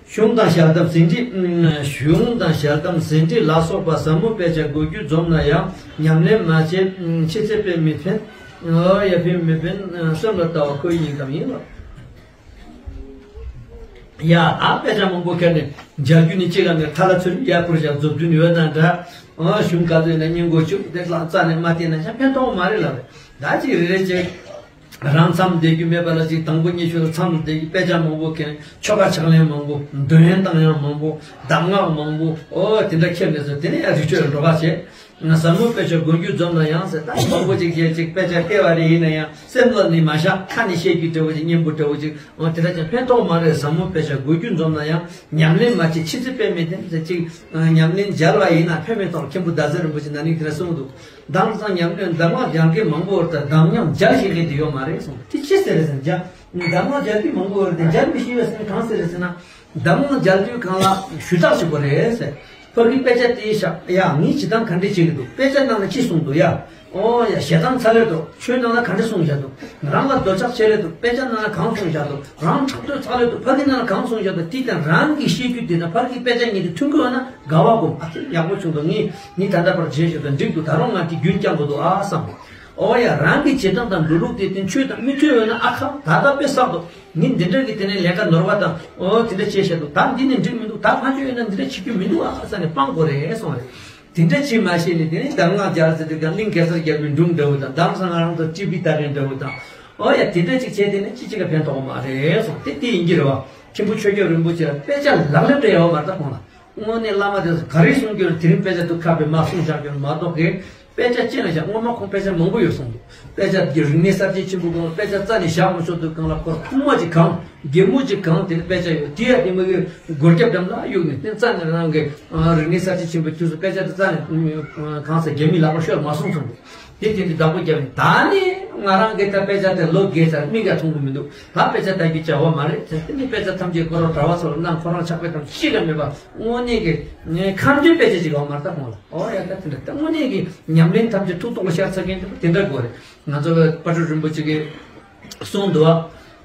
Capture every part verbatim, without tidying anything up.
གཞུང་དང་ཞལ་གདམས་ཟིན་བྲིས། གཞུང་དང་ཞལ་གདམས་ཟིན་བྲིས་ལ་སོགས་པ་ཟབ་མོ་དཔེ་ཆ་དགོས་རྒྱུ་འཛོམས་ན་ཡང་ཉམས་ལེན་མ་བྱས་ཕྱི་ཚེ་དཔེ་མི་ཕན། ཨོ་ཡ་ཕན་མི་ཕན་སེམས་ལ་ལྟ་བ་ཁོ་ཡིན་གམ་ཡིན་ལ། ཡ་ཨ་དཔེ་ཆ་མང་པོ་ཁྱེར་ནས་མཇལ་རྒྱུ་ནི་གཅིག་ལ་ནས་ཁ་ལ་ཚུར་ཡར་བསྐུར་བཞག་མཛུབ་སྟོན་ཡོད་ན་འདྲ། ཨ་གཞུང་ག་ཚོད་ན་སྙིང་གོ་ཆུབ་དེ་ལ་རྩ་ནས་མ་བལྟས་ན་ཤ་ཕན་ཐོགས་མ་རེད་ལབ་རེད། ད་ཅིག་རེ་རེ་ཅིག་རང་མཚམས་བསྡད་རྒྱུ་མེད་པ་ལ་ཅིག་དང་པོ་ཉི་ཤུ་ལ་མཚམས་ལ་བསྡད་རྒྱུ་དཔེ་ཆ་མང་པོ་མཁན་ཆོ་ག་ཕྱག་ལེན་མང་པོ་འདོན་ཡན་བཏང་ཡང་མང་པོ་གདམས་ངག་མང་པོ་ཨོ་དེ་འདྲ་ཁྱེར་ནས་སོ་དེ་ནས་ཡང་རི་ཁྲོད་འགྲོ་ག་བྱེད། ཟབ་མོ་དཔེ་ཆ་དགོས་རྒྱུ་འཛོམས་ན་ཡང་ཟེར་ད་མང་པོ་ཅིག་བྱས་ཅིག་དཔེ་ཆ་བལྟས་པ་རེ་ཡིན་ན་ཡང་སེམས་ལ་ནི་མ་བཞག་ཁ་ནས་བཤད་རྒྱུ་འདྲ་བོ་ཅིག་སྙན་པོ་འདྲ་བོ་ཅིག་ཨོ་དེ་འདྲ་ཀྱང་ཕན་ཐོགས་མ་རེད། ཟབ་མོ་དཔེ་ཆ་དགོས་རྒྱུ་འཛོམས་ན་ཡང་ཉམས་ལེན་མ་བྱེད་ཕྱི་ཚེ་དཔེ་མི་ཕན་ཟེར་ཅིག་ཉམས་ལེན་མཇལ་བ་ཡིན་ན་ཕན་མི་ཐོགས། མཁན་པོ་ཟླ་ཟེར་རིན་པོ་ཆེ་ན་ནིང་དེ་འདྲ་གསུངས་འདུག་དེང་སང་ཉམས་ལེན་གདམས་ངག་སྦྱང་མཁན་མང་པོ་ཡོད་རེད་ད་གདམས་ངག་མཇལ་ཤེས་མཁན་དེ་ཡོད་མ་རེད་གསུངས། དེ་ཅི་ཟེར་རེད་ཟེར་ན་མཇལ་གདམས་ངག་མཇལ་མཁན་མང་པོ་ཡོད་རེད་དེ་མཇལ་མི་ཤེས་པའི་སེམས་གང་ཟེར་རེད་ཟེར་ན། གདམས་ངག་མཇལ་དུས་གང་ལ་ཞུ་དག་བྱེད་དགོས་རེད་ཟེར། ཕ་གི་དཔེ་ཆ་དེ་བཞག་ཡ་ངས་བྱེད་སྟངས་ག་འདྲས་བྱེད་ཀྱི་འདུག་དཔེ་ཆ་ནང་ལ་ཅི་གསུངས་འདུག་ཡ། ཨོ་ཡ་ཞེ་སྡང་ཚ་ལོས་འདུག་ཆོས་ནང་ལ་ག་འདྲས་གསུངས་བཞག་འདུག་རང་ལ་འདོད་ཆགས་ཆེ་ལོས་འདུག་དཔེ་ཆ་ནང་ལ་གང་གསུངས་བཞག་འདུག་རང་ཕྲག་དོག་ཚ་ལོས་འདུག་ཕ་གི་ནང་ལ་གང་གསུངས་བཞག་འདུག་དེ་དང་རང་གིས་ཤེས་རྒྱུ་དེ་དང་ཕ་གི་དཔེ་ཆ་གཉིས་དེ་མཐུན་གྱི་ཡོད་ན་དགའ་བ་སྒོམ། ཨ་ཙི་ཡག་པོ་བྱུང་འདུག་ངས་ངས་ད་ལྟ་བར་བྱས་བཞག་འདུག་འགྲིག་འདུག་ད་རུང་ང་དེ་རྒྱུན་བསྐྱང་དགོས་འདུག་ཨ་བསམ། ཨོ་ཡ་རང་གི་བྱེད་སྟངས་དང་འགྲོ་ལུགས་དེ་དེ་ཆོས་དང་མི་མཐུན་ཡོད་ན་ཨ་ཁ་ད་ལྟ་དཔེ་བསགས་འདུག་ངས་འདི་འདྲ་གི་དེ་ནས་ལས་ཀ་ནོར་བ་དང་ཨོ་དེ་འདྲ་བྱས་བཞག་འདུག་ད་འདི་ནས་འགྲིག་མི་འདུག་ད་ཕན་ཆོད་ཡོད་ན་འདི་འདྲ་བྱེད་རྒྱུ་མི་འདུག་ཨ་ས་ནས་སྤང་དགོས་རེད་གསུངས་རེད། དེ་འདྲ་བྱེད་མ་ཤེས་ནས་དེ་ནས་གདམས་ངག་སྦྱར་ཟེར་དུས་ཀྱང་གླིང་གེ་སར་རྒྱལ་པོའི་སྒྲུང་འདྲ་བོ་དང་གདམས་ས་ང་རང་ཚོ་ཀྲི་བི་ལྟ་མཁན་འདྲ་བོ་དང་ཨོ་ཡ་དེ་འདྲ་ཅིག་བྱས་དེ་ནས་ཅི་ཅིག་ག་ཕན་ཐོགས་མ་རེད་གསུངས་དེ་དེ་ཡིན་གྱི་རེད་བ། མཁན་པོ་ཆོས་རྒྱལ་རིན་པོ་ཆེ་ལ་དཔེ་ཆ་ལག་ལེན་འདྲ་ཡོད་མ་རེད་ད་ཁོང་ལ། དངོས་གནས་བླ་མ་དེ་ཚོ་ག་རེ་གསུང་རྒྱུ་རེད། དེ་རིང་དཔེ་ཆ་འདུག་ཁ་པའི་མ་གསུང་བཞག་རྒྱུ་མ་གཏོགས་གི་དཔེ་ཆ་ཅི་ན་བཞག་སྔོན་མ་ཁོང་དཔེ་ཆ་མང་པོ་ཡོད་གསུངས་འདུག་དཔེ་ཆ་གི་རིག་གནས་གསར་བརྗེ་ཆེན་པོ་སྒང་ལ་དཔེ་ཆ་རྩ་ནས་བཞག་མ་ཆོག་དུས་སྒང་ལ་ཁོར་ཁུག་མ་ཅིག་གང་སྒྱེ་མོ་ཅིག་གང་དེ་ནི་དཔེ་ཆ་ཡོད་དེ་ཡ་དེ་མ་གི་སྒོར་རྒྱབ་འགྲམ་ལ་གཡུག་ནས་དེ་རྩ་ནས་རང་གི་རིག་གནས་གསར་བརྗེ་ཆེན་པོའི་དུས་སུ་དཔེ་ཆ་དེ་རྩ་ནས་གང་ཟེར་རྒྱ་མི་ལག་པ་ཤོར་མ་སོང་གསུངས་འདུག་དེ་དེ་འདི་བདག་པོ་རྒྱབ་ནས་ད་ནི་ང་རང་གི་ད་དཔེ་ཆ་དེ་ལོ་རྒས་ཚར་མིག་ག་མཐོང་གི་མི་འདུག་ད་དཔེ་ཆ་ལྟ་རྒྱུ་བྱ་བ་མ་རེད་ཟེར་དེ་ནི་དཔེ་ཆ་ཐམས་ཅད་ཁོ་རང་གྲྭ་བ་ཚོ་ལ་གནང་ཁོ་རང་ཕྱག་དཔེ་ཐམས་ཅད་ཤི་ལ་མེད་པ་དངོས་གནས་ཀྱི་ཁམས་ཆུང་དཔེ་ཆ་ཅིག་ཡོད་མ་རེད་ད་ཁོང་ལ། ཨོ་ཡ་ད་དེ་འདྲ་ད་དངོས་གནས་ཀྱི་ཉམས་ལེན་ཐམས་ཅད་ཐུགས་ཐོག་ལ་ཤར་ཚར་མཁན་དེ་འདྲ་དགོས་རེད། ང་ཚོ་ལ་དཔལ་སྤྲུལ་རིན་པོ་ཆེ་གིས་གསུངས་འདུག་ཨ།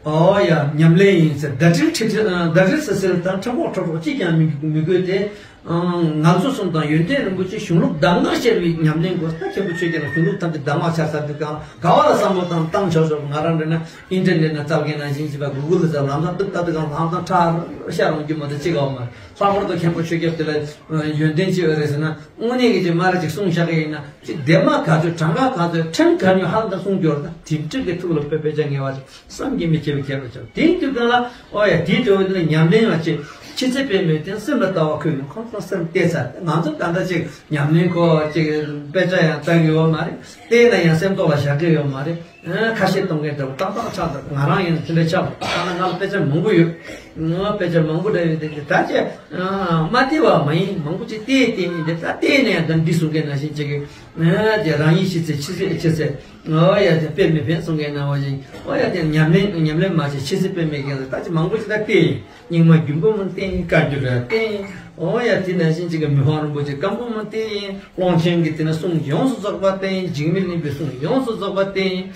ཨོ་ཡ་ཉམས་ལེན་ཡིན་ཟེར་ཟླ་སྒྲིལ་ཁྲིག་ཁྲི་ཟླ་སྒྲིལ་སི་སིར་དང་ཁྲ་མོག་ཁྲོ་ཁྲོ་གཅིག་ཀྱང་མི་མི་དགོས་ཏེ། ཨང་། ངལ་གསོ་གསུམ་དང་ཡོན་ཏན་རིན་པོ་ཆེ་གཞུང་ལུགས་གདམས་ངག་ཤར་བའི་ཉམས་ལེན་དགོས། ད་མཁན་པོ་ཆོས་རྒྱལ་ལ་གཞུང་ལུགས་ཐམས་ཅད་གདམས་ངག་ཤར་ཚར་དུས་གང་ག་བ་ལ་བསམ་བློ་བཏང་བཏང་ཆོག་ཆོག་ང་རང་འདྲ་ན་ཨིན་ཊར་ནེཊ་ན་བཙལ་མཁན་ནང་བཞིན་བྱས་པ་གུ་གུལ་ལ་བཙལ་ལམ་སང་ཏུག་ཏག་ཏུག་གང་ལམ་སང་ཁྲ་ཤར་འོང་རྒྱུ་མ་གཏོགས་ཅི་ག་བ་མ་རེད། ལྷག་པར་དུ་མཁན་པོ་ཆོས་རྒྱལ་དེ་ལ་ཡོན་ཏན་ཅི་ཡོད་རེད་ཟེར་ན་དངོས་གནས་ཀྱི་ཅིག་མ་རེད་ཅིག་གསུངས་བཞག་གི་ཡིན་ན་ཅིག་ལྡེབ་མ་ག་ཚོད་གྲངས་ཀ་ག་ཚོད་ཕྲེང་ག་ཉུང་ཧ་ལམ་ད་གསུངས་རྒྱུ་རེད། ད་དེ་འདྲ་གི་ཐུགས་ལ་དཔེ་དཔེ་ཆ་ངེས་པ་ཅིག་བསམ་གྱིས་མི་ཁྱབ་པའི་ཁྱད་པར་ཆེ་བ་དེའི་དུས་གང་ལ་ཨོ་ཡ་དེའི་དུས་འདི་ལ་ཉམས་ལེན་བ་ཅིག་ཕྱི་ཚེ་དཔེ་མེད་དེ་སེམས་ལ་ལྟ་བ་ཁོས་ནས་ཁོང་ཚོ་སེམས་གཏད་ཚར། ང་ཚོ་ད་ལྟ་ཅིག་ཉམས་ལེན་ཁོ་ཅིག་དཔེ་ཆ་ཡང་ལྟ་གི་ཡོད་མ་རེད། བལྟས་ན་ཡང་སེམས་ཐོག་ལ་བཞག་གི་ཡོད་མ་རེད། ཁ་ཤས་གཏོང་མཁན་འདྲ་བོ་ཏག་ཏག་ཆགས་འདུག་ང་རང་ཡང་དེ་འདྲ་ཆགས་འདུག་ད་ལྟ་ང་ལ་དཔེ་ཆ་མང་པོ་ཡོད། ང་དཔེ་ཆ་མང་པོ་འདྲ་ཡོད་དེ་ད་ཅི་མ་བལྟས་བ་མ་ཡིན། མང་པོ་ཅིག་བལྟས་བལྟས་ཡིན་དེ་ད་བལྟས་ནས་ཡང་ད་འདི་གསུང་མཁན་ནང་བཞིན་ཅིག་གི་དེ་རང་ཉིད་ཤི་ཚེ་འཆི་ཚེ་འཆི་ཚེ། ཨོ་ཡ་དེ་དཔེ་མི་ཕན་གསུང་མཁན་ནང་བཞིན་ཨོ་ཡ་དེ་ཉམས་ལེན་ཉམས་ལེན་མ་བྱས་འཆི་ཚེ་དཔེ་མེད་མཁན་ལ་ད་ཅི་མང་པོ་ཅིག་ད་བལྟས་ཡིན། སྙིགས་མ་རྒྱུན་པོ་མ་བསྟེན་ཡིན། བཀའ་འགྱུར་ལ་བསྟེན་ཡིན། ཨོ་ཡ་དེ་ནང་བཞིན་ཅིག་གི་མི་ཕམ་རིན་པོ་ཆེ་བཀའ་འབུམ་མ་བསྟེན་ཡིན། ཀློང་ཆེན་གྱི་དེ་ན་གསུང་ཡོངས་སུ་རྫོགས་པ་བསྟེན་ཡིན། འཇིགས་མེད་གླིང་པའི་གསུང་ཡོངས་སུ་རྫོགས་པ་བསྟེན་ཡིན།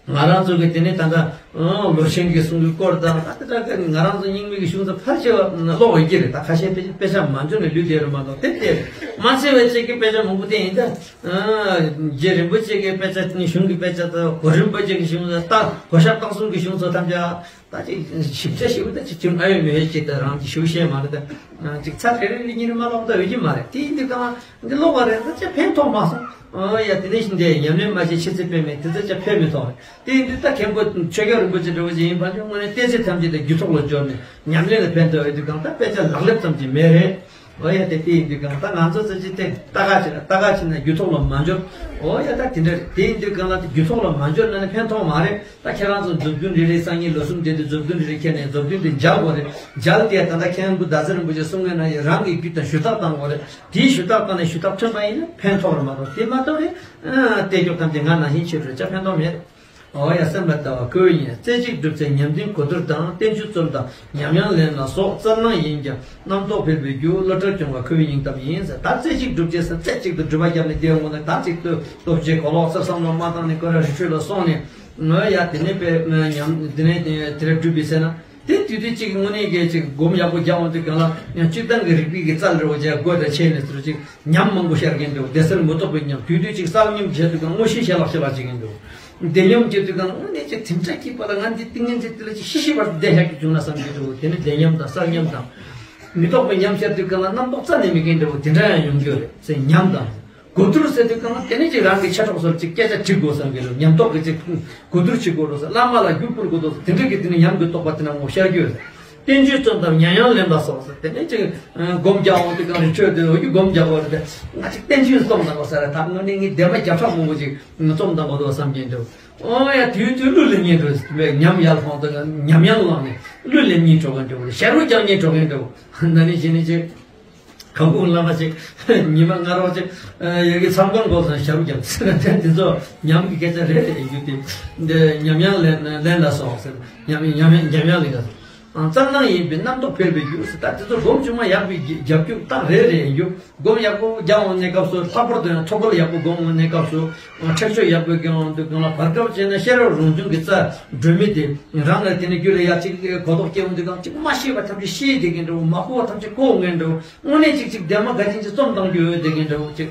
ང་རང་ཚོ་གི་དེ་ནས་ད་ལྟ་ལོ་ཆེན་གྱི་གསུང་གི་སྐོར་དང་ད་ལྟ་ད་ང་རང་ཚོ་རྙིང་མའི་གི་གཞུང་ཚོ་ཕལ་ཆེ་བ་ཀློག་འོས་ཀྱི་རེད། ད་ཁ་ཤས་དཔེ་དཔེ་ཆ་མ་འབྱོར་ནས་ལུས་བསྡད་རེད་མ་གཏོགས་དེ་དེ་མ་ཚད་པའི་ཅིག་གི་དཔེ་ཆ་མང་པོ་བསྟན་ཡིན་ད། རྗེ་རིན་པོ་ཆེ་གི་དཔེ་ཆ་དེ་ནས་གཞུང་གི་དཔེ་ཆ་དང་གོ་རིན་པོ་ཆེ་གི་གཞུང་དང་ད་གོ་ཤཱཀ་སྟག་གསུམ་གྱི་གཞུང་ཚོ་ཐམས་ཅད། ད་ཅིག་ཞིབ་ཆ་ཞིབ་ད་ཅིག་ཅུང་ཨ་ཡོད་མེད་ཅིག་ད་རང་ཅིག་ཞུ་ཤེས་མ་རེད་ད། ཅིག་ཚར་རེ་རེ་རེ་གཉིས་རེ་མ་ལོག་ད་འོས་ཀྱི་མ་རེད། དེ་ཡིན་དུས་གང་འདི་ལོག་པ་རེད་ད་ཅིག་ཕན་ཐོགས་མ་སོང་། ཨོ་ཡ་དེ་ནས་ཤིན་ཏེ་ཉམས་ལེན་མ་བྱས་ཕྱི་ཚེ་དཔེ་མེད་དེ་ཚོ་ཅིག་ཕན་མི་ཐོགས་རེད། དེ་ཡིན་དུས་ད་མཁན་པོ་ཆོས་རྒྱལ་རིན་པོ་ཆེ་འདྲ་བོ་ཅིག་ཡིན་པ་ཅིག་དངོས་གནས་བལྟས་ཚེ་ཐམས་ཅད་དེ་རྒྱུ་ཐོག་ལ་འབྱོར་ནས་ཉམས་ལེན་ལ་ཕན་ཐོགས་འོས་དུས་གང་ད་དཔེ་ཆ་ལག་ལེབ་ཙམ་ཅིག་མེད་རེད། ཨོ་ཡ་དེ་དེ་ཡིན་དུས་གང་ད་ང་ཚོ་ཚོ་ཅིག་དེ་ལྟ་ག་བྱེད་ན་ལྟ་ག་བྱེད་ན་རྒྱུ་ཐོག་ལ་མ་འབྱོར། ཨོ་ཡ་ད་དེ་འདྲ་རེད། དེ་ཡིན་དུས་གང་ལ་དེ་རྒྱུ་ཐོག་ལ་མ་འབྱོར་ན་ནི་ཕན་ཐོགས་མ་རེད། ད་ཁྱེད་རང་ཚོ་མཛུབ་སྟོན་རེ་རེ་སང་ཉིན་ལོ་གསུམ་བསྡད་དུས་མཛུབ་སྟོན་རེ་རེ་ཁྱེར་ནས་མཛུབ་སྟོན་དེ་མཇལ་དགོས་རེད། མཇལ་ཏེ་ད་ལྟ་མཁན་པོ་ཟླ་ཟེར་རིན་པོ་ཆེ་གསུང་མཁན་ན་ཡང་རང་གི་རྒྱུད་དང་ཞུ་དག་བཏང་དགོས་རེད། དེའི་ཞུ་དག་བཏང་ནས་ཞུ་དག་ཐོན་པ་ཡིན་ན་ཕན་ཐོགས་རེད་མ་གཏོགས་དེ་མ་གཏོགས་རེད། ཨ་གཏད་རྒྱོབ་ཐམས་ཅད་ང་ནང་བཞིན་བྱེད་རོགས་བྱ་ཕན་ཐོགས་མེད་རེད། ཨོ་ཡ་སེམས་ལ་ལྟ་བ་ཁོ་བོའི་ཡིན། རྩེ་གཅིག་སྒྲུབ་ཚེ་ཉམས་ལྡན་གོ་བསྡུར་དང་བསྟན་བཅོས་རྩོམ་དང་ཉམས་དབྱངས་ལེན་ལ་སོགས་རྩལ་སྣང་ཡིན་ཀྱང་རྣམ་རྟོག་འཕེལ་བའི་རྒྱུ་བློ་བྲལ་སྐྱོང་བ་ཁོ་བོའི་སྙིང་གཏམ་ཡིན་ཟེར། ད་རྩེ་གཅིག་སྒྲུབ་ཅེས་ཟེར་རྩེ་གཅིག་ཏུ་སྒྲུབ་པ་བརྒྱབ་ནས་བསྡད་འོང་ན་ད་གཅིག་ཏུ་སྟོབས་ཆེ་གོ་ལོག་ས་བསམ་བློ་མ་བཏང་ནས་ཀོ་ར་རི་ཁྲོད་ལ་སོང་ནས་ངོ་ཡ་དེ་ནས་པའི་ཉམས་དེ་ནས་དེ་ར་སྒྲུབ་པའི་ཟེར་ན། དེ་དུས་དུས་གཅིག་དངོས་གནས་གི་གཅིག་སྒོམ་ཡག་པོ་རྒྱག་འོང་དུས་གང་ལ་ཡང་སྤྱིར་བཏང་གི་རིག་པའི་གི་རྩལ་འདྲ་བོ་བྱས་སྒོ་དང་ཕྱེ་ནས་ཟུར་གཅིག་ཉམས་མང་པོ་ཤར་གིན་འདུག་བདེ་གསལ་མི་རྟོག་པའི་ཉམས། དུས་དུས་གཅིག་གསལ་ཉམས་བྱས་དུས་གང་དངོས་གཞི་ཞལ་ལག་ཞལ་ལག་བྱེད་ཀྱིན་འདུག་བདེ་ཉམས་བྱས་དུས་གང་དངོས་གནས་ཀྱི་དེ་འདྲ་སྐྱིད་པ་ལ་ང་འདི་ཏིང་ངེ་འཛིན་དེ་ལ་ཅིག་ཤི་ཤི་བར་བདེ་ཤག་གི་བྱུང་ན་བསམ་གྱི་འདུག་དེ་ནི་བདེ་ཉམས་དང་གསལ་ཉམས་དང་། མི་རྟོག་པའི་ཉམས་ཤར་དུས་གང་ལ་རྣམ་རྟོག་རྩ་ནས་མེད་མཁན་འདྲ་བོ་དེ་འདྲ་ཡང་ཡོང་རྒྱུ་རེད་ཟེར་ཉམས་དང་། གོ་བསྡུར་ཟེར་དུས་གང་ལ་དེ་ནས་ཅིག་རང་གི་མཆེད་གྲོགས་ཚོར་ཅིག་སྐད་ཆ་དྲི་དགོས་བསམ་གྱི་རེད། ཉམས་རྟོག་གི་ཅིག་གོ་བསྡུར་བྱེད་དགོས་རེད་ཟེར། བླ་མ་ལ་རྒྱུ་ཕུལ་དགོས་འདུག་ཟེར། དེ་འདྲ་གི་དེ་ནས་ཉམས་ཀྱི་རྟོགས་པ་དེ་ན་ངོ་ཤར་རྒྱུ་རེད། བསྟན་བཅོས་རྩོམ་དང་ཉམས་དབྱངས་ལེན་པ་སོགས་ཟེར། དེ་ནས་ཅིག་སྒོམ་རྒྱག་འོང་དུས་གང་རེད། ཆོས་དེ་འོ་རྒྱུ་སྒོམ་རྒྱག་དགོས་རེད། དེ་ང་ཅིག་བསྟན་བཅོས་རྩོམ་དང་གོ་ས་རེད། ད་དངོས་གནས་ངས་ལྡན་མ་བརྒྱ་ཕྲག་མང་པོ་ཅིག་རྩོམ་དང་གོ་འདུག་བསམ་གྱིན་འདུག་འོ་ཡ་དུས་དུས་གླུ་ལེན་མཁན་འགྲོ་ཟེར། ཉམས་ཡར་ལྷོང་དང་ཉམས་དབྱངས་བླངས་ནས་གླུ་ལེན་མཁན་འགྲོ་གིན་འགྲོ་གི་རེད། ཞབས་བྲོ་རྒྱག་མཁན་འགྲོ་གིན་འགྲོ། ད་ནི་གཞི་ནས་ཅིག་གངས་ལྐུགས་ལ་མ་ཅིག་ཉི་མ་ང་རོགས་ཅིག་ཡ་གི་མཚམས་ཁང་སྒོ་ཚང་ཞབས་བརྒྱབ་ཟེར་ན་དེ་དེ་ཚོ་ཉམས་ཀྱི་སྐད་ཆ་རེད་རེད་ཡིན་རྒྱུ་དེ། འདི་ཉམས་དབྱངས་ལེན་ལེན་ལ་སོགས་ཟེར། ཉམས་ཉམས་ཉམས་དབྱངས་ལེན་ག་ཟེར། གཙང་སྣང་ཡིན་པས་རྣམ་རྟོག་འཕེལ་བའི་རྒྱུ་ཟེར། ད་དེ་ཚོ་སྒོམ་བཅུག་མ་ཡག་པའི་རྒྱབ་སྐྱོར་རྟགས་རེད་རེད་ཡིན་རྒྱུ། སྒོམ་ཡག་པོ་རྒྱག་འོང་གནས་སྐབས་སུ་ལྷག་པར་དུ་ཡང་ཐོད་རྒལ་ཡག་པོ་སྒོམ་འོང་གནས་སྐབས་སུ། ཁྲེགས་ཆོད་ཡག་པོ་སྒོམ་འོང་དུས་གང་ལ་བར་སྐབས་བྱས་ན་ཤེས་རབ་རང་བྱུང་གི་རྩལ་སྒྲོན་མེ་དེ་རང་ལ་དེ་ནས་རྒྱུད་ལ་ཡ་གཅིག་གོ་རྟོགས་སྐྱེ་འོང་དུས་གང་གཅིག་མ་ཤེས་པ་ཐམས་ཅད་ཤེས་བསྡད་མཁན་འདྲ་བོ། མ་གོ་བ་ཐམས་ཅད་གོ་མཁན་འདྲ་བོ། དངོས་གནས་གཅིག་གཅིག་ལྡན་མ་དགའ་ཅན་གཅིག་རྩོམ་བཏང་རྒྱུ་ཡོད་བསྡད་མཁན་འདྲ་བོ། གཅིག་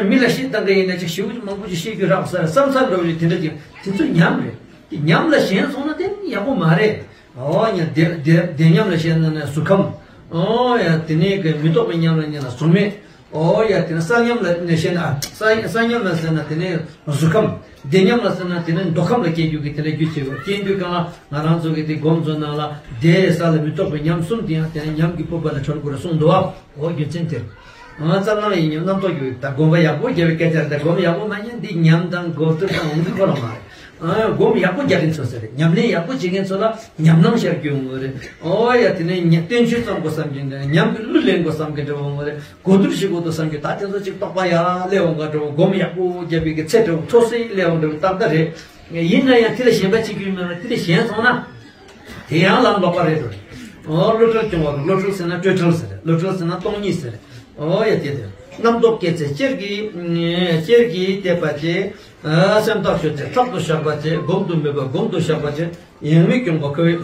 མི་ལ་བཤད་བཏང་གི་ཡིན་ན་གཅིག་ཞེ་པོ་ཅིག་མང་པོ་ཅིག་བཤད་རྒྱུ་རག་ས་བསམ་ས་འདྲ་བོ་ཅིག་དེ་འདྲ་ཅིག་དེ་ཚོ་ཉམས་རེད། དེ་ཉམས་ལ་ཞེན་སོང་ན་དེ་ཡག་པོ་མ་རེད། ཨོ་ཡ་བདེ་བདེ་བདེ་ཉམས་ལ་ཞེན་ན་ནི་གཟུགས་ཁམས། ཨོ་ཡ་དེ་ནས་གི་མི་རྟོག་པའི་ཉམས་ལ་ཉེ་ན་གཟུགས་མེད། ཨོ་ཡ་དེ་ནས་གསལ་ཉམས་ལ་ནི་ཞེན་ན་གསལ་གསལ་ཉམས་ལ་ཟེར་ན་དེ་ནས་གཟུགས་ཁམས། བདེ་ཉམས་ལ་ཟེར་ན་དེ་ནས་མདོ་ཁམས་ལ་སྐྱེ་རྒྱུ་གི་དེ་ལ་རྒྱུ་ཆེ་བ་སྐྱེ་དུས་གང་ལ་ང་རང་ཚོ་གི་དེ་སྒོམ་ཚོ་ནང་ལ་བདེ་གསལ་ལ་མི་རྟོག་པའི་ཉམས་གསུམ་དེ་ཡང་དེ་ནས་ཉམས་ཀྱི་སྤོབས་པ་ལ་གྲོལ་དགོས་རེད་གསུངས་འདུག་བ། ཨོ་རྒྱུ་མཚན་དེ་རེད། ང་རྩ་ནང་ཡིན་ཉམས་རྣམ་རྟོག་རྒྱུ་ད་སྒོམ་པ་ཡག་པོ་རྒྱབ་པའི་སྐད་ཆ་རེད། ད་སྒོམ་ཡག་པོ་མ་ཉན་འདི་ཉམས་དང་གོ་བསྡུར་དང་འོང་དུས་ཁོ་རང་མ་རེད། ཨ་སྒོམ་ཡག་པོ་རྒྱག་མཁན་ཚོ་ཟེར་རེད། ཉམས་ལེན་ཡག་པོ་བྱེད་མཁན་ཚོ་ལ་ཉམས་སྣང་ཤར་རྒྱུ་འོང་གི་རེད། ཨོ་ཡ་དེ་ནས་ཉ་བསྟན་བཅོས་རྩོམ་དགོས་བསམ་གྱི་འདུག་ཉམས་ཀྱི་གླུ་ལེན་དགོས་བསམ་གྱི་འདྲ་བོ་འོང་གི་རེད། གོ་བསྡུར་བྱེད་དགོས་འདུག་བསམ་གྱི། ད་དེ་ཚོ་ཅིག་རྟོག་པ་ཡར་སླེབས་འོང་ག་འདྲ་བོ། སྒོམ་ཡག་པོ་བརྒྱབ་པའི་གི་ཚད་འདྲ་བོ་མཐོ་སའི་སླེབས་འོང་འདྲ་བོ་ཏག་ཏག་རེད། ཡིན་ན་ཡང་དེ་ལ་ཞེན་པ་བྱེད་རྒྱུ་མེད་པར་དེ་ལ་ཞེན་སོང་ན། དེ་ཡང་ལམ་ལོག་པ་རེད་འགྲོ། ཨོ་བློ་བྲལ་སྐྱོང་བ་རེད། བློ་བྲལ་ཟེར་ན་སྤྲོས་བྲལ་ཟེར་རེད། བློ་བྲལ་ཟེར་ན་སྟོང་ཉིད་ཟེར་རེད། ཨོ་ཡ་དེ་དེ་རྣམ་རྟོག་སྐྱེས་ཚེ་ཅེར་གྱིས་ཅེར་གྱིས་བལྟས་པ་བྱས། སེམས་ཐག་ཆོད་ཚེ་ཐག་ཏུ་བཞག་པ་བྱས། སྒོམ་དུ་མེད་པ་སྒོམ་དུ་བཞག་པ་བྱས། ཡེངས་མེད་སྐྱོང་བ་ཁོ་བོའི་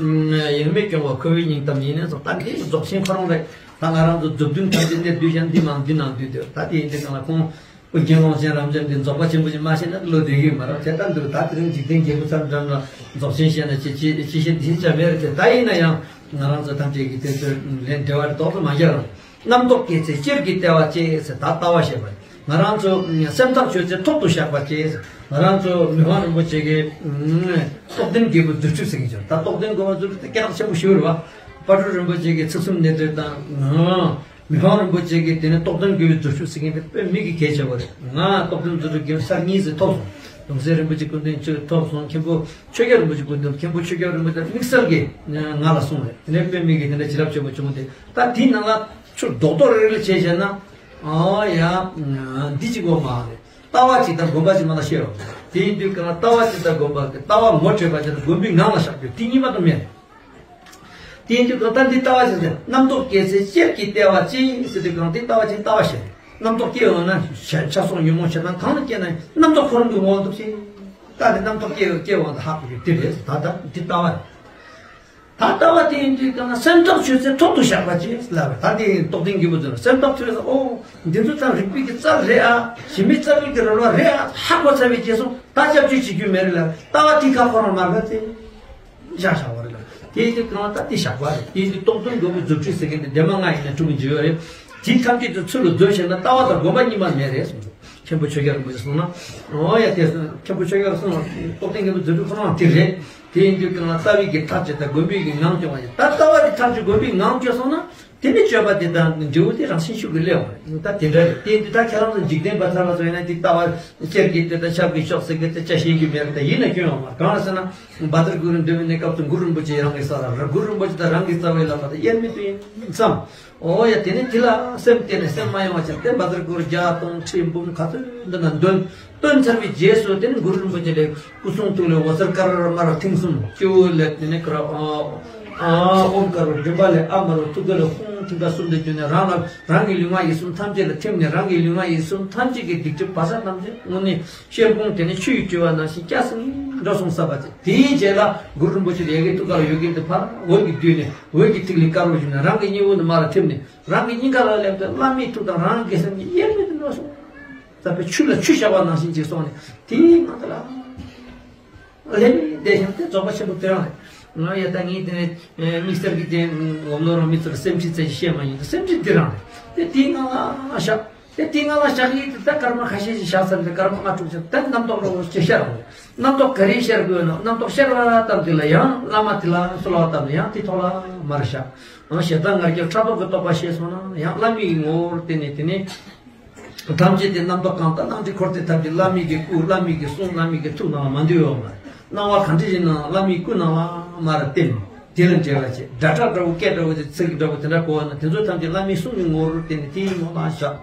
ཡེངས་མེད་སྐྱོང་བ་ཁོ་བོའི་སྙིང་གཏམ་ཡིན་ནས་སོ། ད་འདི་རྫོགས་ཆེན་ཁོ་རང་རེད། ད་ང་རང་ཚོ་མཛུབ་སྟོན་ཐམས་ཅད་འདིར་བསྡུས་ཤག་འདི་མང་འདི་ནང་བསྡུས་འདུག་ད་དེ་ཡིན་དུས་གང་ལ་ཁོང་ཨོ་རྒྱན་ཀློང་ཆེན་རབ་འབྱམས་འདི་རྫོགས་པ་ཆེན་པོ་ཞིག་མ་ཤེས་ན་བློ་བདེ་གི་མ་རེད། དེ་ལྟར་འདུག་ད་དེ་རིང་འཇིག་རྟེན་རྒྱལ་པོ་ཚར་འགྲམ་ལ་རྫོགས་ཆེན་བཤད་ན་ཅི་ཅི་ཅི་བཤད་འདི་བྱ་བས་རེད་དེ། ད་ཡིན་ན་ཡང་ང་རང་ཚོ་ཐམས་ཅད་ཀྱི་དེ་ཚོའི་ལན་འབྲེལ་བ་རེ་ཏོག་ཙམ་མ་རྒྱག་རུང་། རྣམ་རྟོག་སྐྱེས་ཚེ་ཅེར་གྱིས་བལྟ་བ་བྱས་ཟེར། ད་ལྟ་བ་བཤད་པ་རེད། ང་རང་ཚོ་སེམས་ཐག་ཆོད་ཚེ་ཐོག་ཏུ་བཞག་པ་བྱས་ཟེར། ང་རང་ཚོ་མི་ཕམ་རིན་པོ་ཆེ་གིས་རྟོགས་ལྡན་རྒྱལ་པོའི་རྫུ་འཕྲུལ་ཟེར་གྱི་ཡོད། ད་རྟོགས་ལྡན་རྒྱལ་པོའི་རྫུ་འཕྲུལ་དེ་སྐད་གྲགས་ཆེན་པོ་ཞིག་རེད་བ། དཔལ་སྤྲུལ་རིན་པོ་ཆེ་གིས་ཚིག་གསུམ་གནད་བརྡེགས་དང་། མི་ཕམ་རིན་པོ་ཆེ་གིས་དེ་ནས་རྟོགས་ལྡན་རྒྱལ་པོའི་རྫུ་འཕྲུལ་ཟེར་མཁན་དེ་དཔེ་མི་གི་གལ་ཆེ་བ་རེད། ང་རྟོགས་ལྡན་རྫུ་འཕྲུལ་རྒྱལ་པོ་གསར་རྙིང་ཟེར་ཐོབ་སོང་། གདུང་སྲས་རིན་པོ་ཆེ་སྐུ་མདུན་ཆོས་ཐོབ་སོང་། མཁན་པོ་ཆོས་རྒྱལ་རིན་པོ་ཆེ་སྐུ་མདུན། མཁན་པོ་ཆོས་རྒྱལ་རིན་པོ་ཆེ་དམིགས་བསལ་གྱིས་ང་ལ་གསུངས་རེད། དེ་ནས་དཔེ་མི་གི་དེ་འདྲ་བྱིན་རླབས་ཆེན་པོ་བྱུང་སྟེ། ད་དེའི་ནང་ལ་ཆུ་རྡོག་རྡོག་རེ་རེ་བྱས་བྱས་ན། ཨོ་ཡ། འདི་གཅིག་པོ་མ་རེད། ལྟ་བ་གཅིག་དང་སྒོམ་པ་གཅིག་མ་ལ་ཤེས་རོགས། དེ་ཡིན་དུས་གང་ལ་ལྟ་བ་གཅིག་དང་སྒོམ་པ་གི་ལྟ་བ་ངོ་འཕྲོད་པ་གཅིག་དང་སྒོམ་པའི་ངང་ལ་བཞག་རྒྱུ་དེ་གཉིས་མ་གཏོགས་མེད། དེ་ཡིན་དུས་གང་ལྟར་འདི་ལྟ་བ་ཅན་ཟེར། རྣམ་རྟོག་སྐྱེས་ཚེ་ཅེར་གྱིས་བལྟ་བ་ཅན་ཟེར་དུས་གང་དེ་ལྟ་བ་ཅན་ལྟ་བ་ཞེས། རྣམ་རྟོག་སྐྱེ་འོང་ན་ཆགས་སོགས་ཉོན་མོངས་ཞེ་སྡང་གང་ལ་སྐྱེས་ན་རྣམ་རྟོག་ཁོ་རང་གི་ངོ་བོ་འདུག་ཅེས། ད་དེ་རྣམ་རྟོག་སྐྱེ་སྐྱེ་འོང་དུ་ཧ་གོ་རྒྱུ་དེ་རེད། ད་ལྟ་འདི་ལྟ་བ་རེད། ད་ལྟ་བ་དེ་ཡིན་དུས་གང་ན་སེམས་ཐག་ཆོད་ཚེ་ཐོག་ཏུ་བཞག་པ་ཅེས་ལབ་རེད། ད་དེ་རྟོགས་ལྡན་རྒྱལ་པོ་ཚོས་སེམས་ཐག་ཆོད་ཚེ་ཨོ་འདི་ཚོ་ད་རིག་པའི་གི་རྩལ་རེད་ཨ། ཞི་མི་རྩ་བའི་གི་རོལ་བ་རེད་ཨ། ཧ་གོ་ཚར་བའི་རྗེས་སུ་ད་སྐྱབས་བཅོལ་བྱེད་རྒྱུ་མེད་རེད་ལབ། ལྟ་བ་དེ་ཁ་ཁོ་རང་མ་དགའ་ཚེ། བཞག་བཞག་པ་རེད་ལ། དེ་ཡིན་དུས་གང་ལ་ད་དེ་བཞག་པ་རེད། དེ་ཡིན་དུས་རྟོགས་ལྡན་རྒྱལ་པོའི་རྫུ་འཕྲུལ་ཟེར་མཁན་དེ་འདས་མ་ལྔ་ཡིན་ན་འཁྲུངས་ཀྱི་ཡོད་རེད། དེ་ཐམས་ཅད་དུ་ཚུལ་ལ་འཛོལ་ཞེ་ན་ལྟ་བ་དང་སྒོམ་པ་གཉིས་མ་མེད་རེད་གསུངས་འདུག་མཁན་པོ་ཆོས་རྒྱལ་རིན་པོ་ཆེ་གསུངས་ན། འོ་ཡ་དེ་མཁན་པོ་ཆོས་རྒྱལ་གསུངས་ན་རྟོགས་ལྡན་རྒྱལ་པོའི་རྫུ་འཕྲུལ་ཁོ་རང་དེ་རེད། དེ་ཡིན་དུས་གང་ལ་ལྟ་བའི་གི་ཐག་བཅད་དང་སྒོམ་པའི་གི་ངང་སྐྱོང་བ་ཡིན། ད་ལྟ་བ་གི་ཐག་བཅད་སྒོམ་པའི་ངང་སྐྱོང་སོང་ན། དེ་ནི་སྤྱོད་པ་དེ་དང་འབྲས་བུ་དེ་རང་བཞིན་ཤུགས་ཀྱིས་སླེབས་འོང་བ་རེད། ད་དེ་འདྲ་རེད། དེ་འདི་ད་ཁྱེད་རང་ཚོ་འཇིག་རྟེན་པ་ཚར་བ་ཚོ་ཡིན་ན་དེ་ལྟ་བ་ཅེར་གྱིས་དེ་ད་ཆབ་ཀྱིས་ཤོག་ཟེར་གི་དེ་ཅ་ཤེས་རྒྱུ་མེད་རེད། ད་ཡིན་ན་སྐྱོན་ཡོང་མ་རེད། གང་ལ་ཟེར་ན་བཛྲ་གུ་རུ་འདོན་པའི་གནས་སྐབས་སུ་གུ་རུ་རིན་པོ་ཆེ་རང་གི་ས་ལ་ར་གུ་རུ་རིན་པོ་ཆེ་དང་རང་གི་རྩ་བའི་བླ་མ་དང་དབྱེར་མེད་དུ་ཡིན་བསམ། འོ་ཡ་དེ་ནི་དེ་ལ་སེམས་གཏད་ནས་སེམས་མ་ཡེངས་པ་བྱས་ཏེ་བཛྲ་གུ་རུ་བརྒྱ་སྟོང་ཁྲི་འབུམ་ག་ཚོད་འདི་ན་འདོན། བཏོན་ཚར་བའི་རྗེས་སུ་དེ་ནི་གུ་རུ་རིན་པོ་ཆེ་ལས་སྐུ་གསུང་ཐུགས་ལས་འོད་ཟེར་དཀར་དམར་མཐིང་གསུམ་སྤྱི་བོ་ལས་དེ་ནི་ཀ་ར་ཨ་ཨ་ཨོཾ་དཀར་པོ་མགྲིན་པ་ལས་ཨ་དམར་པོ་ཐུགས་ཀ་ལས་ཧཱུྃ་མཐིང་ག་གསུམ་དུ་གྱུར་ནས་རང་ལ་རང་གི་ལུས་ངག་ཡིད་གསུམ་ཐམས་ཅད་ལ་ཐིམ་ནས་རང་གི་ལུས་ངག་ཡིད་གསུམ་ཐམས་ཅད་ཀྱི་སྡིག་སྒྲིབ་བག་ཆགས་རྣམས་ཀྱང་དངོས་གནས་ཤེལ་སྒོང་དེ་ནི་ཆུ་ཡིས་བཀྲུས་པ་ནང་བཞིན་སྐྱ་སེང་ འགྲོ་སོང་བསགས་པ་དེ། དེའི་རྗེས་ལ་གུ་རུ་རིན་པོ་ཆེ་ཡ་གི་ཐུགས་ཀ་ལ་ཡོད་ཀྱིན་དུ་ཕར་འོད་ཀྱི་བསྡུས་ནས་འོད་ཀྱི་ཐིག་ལེ་དཀར་པོ་བཞུགས་ནས་རང་གི་སྙིང་དབུས་ནས་མར་ཐིམ་ནས་རང་གི་སྙིང་ག་ལ་སླེབས་ཏེ་བླ་མའི་ཐུགས་དང་རང་གི་སེམས་ཀྱི་དབྱེར་མེད་དུ་འགྲོ་སོང་། ད་པའི་ཆུ་ལ་ཆུ་བཞག་པ་ནང་བཞིན་ཅིག་སོང་ནས་དེའི་ངང་དུ་ལ། ལྷད་མེད་བདེ་ཞིང་དེ་རྫོགས་པ་ཆེན་པོ་དེ་རང་རེད། ང་ཡ་ད་ངས་དེ་ནས་དམིགས་བསལ་གྱི་དེ་ངོམ་ལོ་རང་མི་ཚོར་སེམས་ཁྲིད་ཚད་ཀྱི་བཤད་མ་ཡིན་ཏེ་སེམས་ཁྲིད་དེ་རང་རེད། དེ་དེའི་ངང་ལ་བཞག་དེ་དེའི་ངང་ལ་བཞག་ཡིན་དེ་ད་སྐར་མ་ཁ་ཤས་ཤིག་བཞག་ཚར་ཏེ་སྐར་མ་ལྔ་དྲུག་ཅིག་ད་རྣམ་རྟོག་རོ་ཅིག་ཤར་འོང་། རྣམ་རྟོག་ག་རེ་ཤར་དགོས་ན་རྣམ་རྟོག་ཤར་བ་ཙམ་དེ་ལ་ཡང་བླ་མ་དེ་ལ་གསོལ་བ་བཏབ་ནས་ཡང་དེ་ཐོག་ལ་མར་བཞག་ཞེ་སྡང་ང་རྒྱལ་ཕྲག་དོག་གི་རྟོག་པ་ཤེས་སོང་ན་ཡང་བླ་མའི་ངོ་བོར་བརྟེན་ནས་དེ་ནས། ཐམས་ཅད་དེ་རྣམ་རྟོག་གང་ལྟར་སྣང་མཐའི་འཁོར་དེ་ཐམས་ཅད་བླ་མའི་གི་སྐུ་བླ་མའི་གི་གསུང་བླ་མའི་གི་ཐུགས་ནང་ལ་མ་འདུས་ཡོད་མ་རེད། སྣང་བ་གང་འདྲ་ཞིག་ནང་བླ་མའི་སྐུ་ནང་ལ་མར་བསྟིམ། དེ་ལ་འབྲེལ་བ་བྱེད། སྒྲ་གྲགས་འདྲ་བོ་སྐད་འདྲ་བོ་དེ་ཚིག་འདྲ་བོ་དེ་འདྲ་གོ་བ་ན་དེ་ཚོ་ཐམས་ཅད་བླ་མའི་གསུང་གི་ངོ་བོར་བརྟེན་ནས་དེའི་ངོ་ལ་བཞག་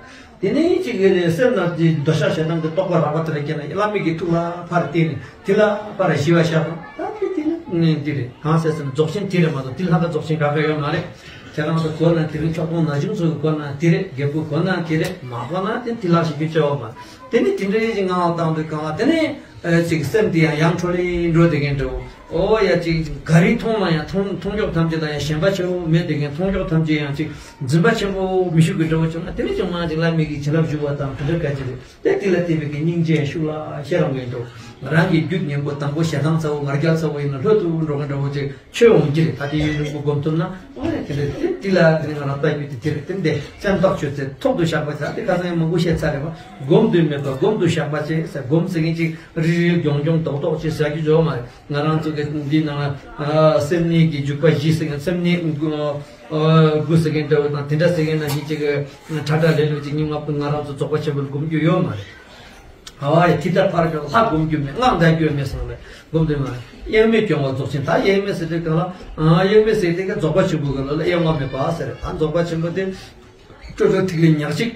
དེ་ནས་གཅིག་གི་ནས་སེམས་ནང་དེ་འདོད་ཆགས་ཞེ་སྡང་གི་རྟོག་པ་རགས་པ་དེ་ལ་སྐྱེས་ན་བླ་མའི་གི་ཐུགས་ལ་ཕར་བརྟེན་ནས་དེ་ལ་ཕར་ཞི་བ་ཤར་དང་ད་དེ་དེ་ནས་འདི་རེད། གང་ཟེར་ཟེར་ན་རྫོགས་ཆེན་དེ་རེད་མ་གཏོགས་དེ་ལྷག་ག་རྫོགས་ཆེན་ག་ག་ཡོད་མ་རེད། ཁྱེད་རང་ཚོ་གོ་ན་དེ་རིང་ཁྱོག་ཐོང་ན་གཞུང་ཚོ་གི་གོ་ན་དེ་རེད། རྒད་པོ་གོ་ན་དེ་རེད། མ་གོ་ན་དེ་དེ་ལག་ཞིག་རྒྱུ་ཆེ་བ་མ། དེ་ནི་དེ་འདྲའི་ཞིག་ངང་ལ་བཏང་དུས་གང་ལ་དེ་ནི་ཨེ་ཅིག་སེམས་དེ་ཡང་ཡང་འཕྲོ་ལེ་འགྲོ་བསྡད་མཁན་འདྲ་བོ། ཨོ་ཡ་ཅིག་ག་རེ་མཐོང་ན་ཡང་མཐོང་མཐོང་ཕྱོགས་ཐམས་ཅད་ལ་ཡང་ཞེན་པ་ཆེ་བོ་མེད་བསྡད་མཁན། མཐོང་ཕྱོགས་ཐམས་ཅད་ཡང་ཅིག་འཛིན་པ་ཆེན་པོ་མི་ཤུགས་ཀྱི་འདྲ་བོ་བྱུང་ན་དེ་ནི་ཅུང་མང་ཅིག་བླ་མའི་གི་བྱིན་རླབས་ཞུགས་པ་དང་དེ་འདྲ་ག་ཅི་རེད། དེ་དེ་ལ་བརྟེན་པའི་གི་སྙིང་རྗེ་ཤུགས་ལ་ཤེས་རང་གི་འདུག་རང་གི་རྒྱུད་ངན་པོ་དང་པོ་ཞེ་སྡང་ཚ་བོ་ང་རྒྱལ་ཚ་བོ་ཡིན་ན་ལྷོད་དུ་འགྲོ་གི་འདྲ་བོ་ཅིག་ཆོས་འོང་གི་རེད། ད་དེ་ཡུན་རིང་པོ་སྒོམ་ཐུབ་ན་ཨོ་ཡ་དེ་འདྲ་དེ་དེ་ལ་དེ་ང་རང་ལྟ་རྒྱུ་དེ་དེ་རེད། དེ་འདྲ་སེམས་ཐག་ཆོད་ཚེ་ཐོག་ཏུ་བཞག་པ་ཚ་དེ་ཁ་སང་ཡང་མང་པོ་བཤད་ཚར་རེད་བ། སྒོམ་དུ་མེད་པ་སྒོམ་དུ་བཞག་པ་ཅེས་ཟེར། སྒོམ་ཟེར་མཁན་ཅིག་རིལ་རིལ་གྱོང་གྱོང་རྡོག་རྡོག་ཅེས་ཟེར་རྒྱུ་འཇོག་མ་རེད། ང་རང་ཚོ་གི་འདི་ནང་ལ་སེམས་གནས་ཀྱི་འཇུག་པ་བཞི་ཟེར་མཁན་སེམས་གནས་དགུ་ཟེར་མཁན་འདྲ་བོ་དང་དེ་འདྲ་ཟེར་མཁན་ནང་བཞིན་ཅིག་གི་ཁྲ་ཁྲ་ལེ་ལོ་ཅིག་ཉིན་ང་ང་རང་ཚོ་རྫོགས་པ་ཆེན་པོ་ལ་སྒོམ་རྒྱུ་ཡོད་མ་རེད། ཨ་ཡ་དེ་ལྟར་ཕར་ཀྱང་ལྷ་སྒོམ་རྒྱུ་མེད། སྔགས་བཟླ་རྒྱུ་མེད་སོང་རེད། སྒོམ་དུས་མ་དབྱེར་མེད་སྐྱོང་བ་རྫོགས་ཆེན། ད་དབྱེར་མེད་ཟེར་དུས་གང་ལ་དབྱེར་མེད་ཟེར་དུས་ཀྱང་རྫོགས་པ་ཆེན་པོ་གི་ལ་ལ་དབྱེ་བ་མེད་པ་ཟེར། ད་རྫོགས་པ་ཆེན་པོ་དེ་སྤྲོས་བྲལ་ཐིག་ལེ་ཉག་གཅིག་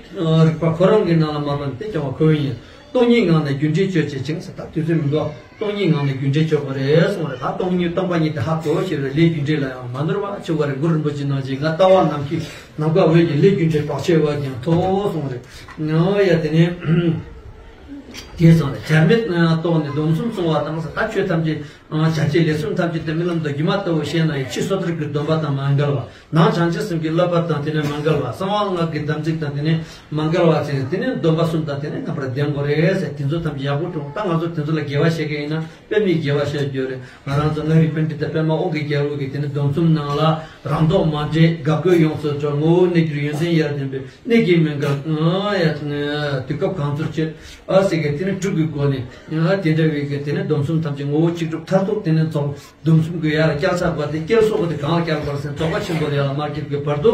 རིག་པ་ཁོ་རང་གི་ནང་ལ་མ་ལོན་ཏེ་སྐྱོང་བ་ཁོ་བོ་ཡིན། སྟོང་ཉིད་ངང་ནས་རྒྱུ་འབྲས་སྤྱོད་བྱེད་ཅིང་ཟེར། ད་དུས་ཚོད་མི་འདུག་སྟོང་ཉིད་ངང་ནས་རྒྱུ་འབྲས་སྤྱོད་པ་རེད་གསུངས་རེད། ད་སྟོང་ཉིད་སྟོང་པ་ཉིད་དེ་ཧ་གོ་ཞེས་པའི་ལས་རྒྱུ་འབྲས་ལ་ཡང་མ་ནོར་བ་ཆོས་པ་རེད། གུ་རུ་རིན་པོ་ཆེ་ནང་བཞིན་ང་ལྟ་བ་ནམ་མཁའི་ནམ་མཁའ་འོད་ཀྱི་ལས་རྒྱུ་འབྲས་བག་ཆེ་བ་ཀྱང་མཐོ་གསུངས་རེད། ཨོ་ཡ་དེ་ནས་དེ་ཙང་ལ་བྱར་མེད་རྟོགས་ནས་སྡོམ་གསུམ་བསྲུང་བ་དང་ཟེར། ད་ཆོས་ཐམས་ཅད་བྱ་བྱེད་ལས་གསུམ་ཐམས་ཅད་དེ་རྨི་ལམ་དང་སྒྱུ་མ་ལྟ་བུ་ཤེས་ན་ཡང་ཕྱི་སོ་ཐར་གྱི་སྡོམ་པ་དང་མ་འགལ་བ། ནང་བྱང་ཆུབ་སེམས་ཀྱི་བསླབ་པ་དང་དེ་ནས་མ་འགལ་བ། གསང་བ་སྔགས་ཀྱི་དམ་ཚིག་དང་དེ་ནས་མ་འགལ་བ་བྱས་ནས་དེ་ནས་སྡོམ་པ་གསུམ་དང་དེ་ནས་རྣམ་པར་ལྡན་དགོས་རེད་ཟེར། དེ་ཚོ་ཐམས་ཅད་ཡག་པོ་སྒྲུབ། ད་ང་ཚོ་དེ་ཚོ་ལ་དགེ་བ་བཤད་མཁན་ཡིན་ན་པདྨའི་དགེ་བ་བཤད་རྒྱུ་རེད། ང་རང་ཚོ་མངའ་རིས་པཎྜི་ཏ་པདྨ་དབང་གི་རྒྱལ་པོ་གིས་དེ་ནས་སྡོམ་གསུམ་ནང་ལ་རང་ལྡོག་མ་འདྲེས་དགག་དགོས་ཡོངས་སུ་གྲོལ། ངོ་བོ་གནས་གྱུར་ཡོན་ཏན་ཡར་ལྡན་པའི་གནད་ཀྱིས་མི་འགལ་ཡ་དུས་སྐབས་གང་ཚོར་སྤྱད་ཨ་ཟེར་གི་དེ་ནས་དྲུག་གི་སྒོ་ནས་དེ་འདྲ་བའི་གི་དེ་ནས་སྡོམ་གསུམ་ཐམས་ཅད་ངོ་བོ་གཅིག་གྲུབ་མཐར་ཐུག་དེ་ནས་རྫོགས། སྡོམ་གསུམ་གྱི་ཡར་བསྐྱར་ཚར་བ་དེ་བསྐྱར་གསོ་གི་དེ་གང་ལ་བསྐྱར་བར་སེམས་རྫོགས་པ་ཆེན་པོ་ལ་ཡར་ལ་མར་བསྐྱར་གྱི་བར་དུ་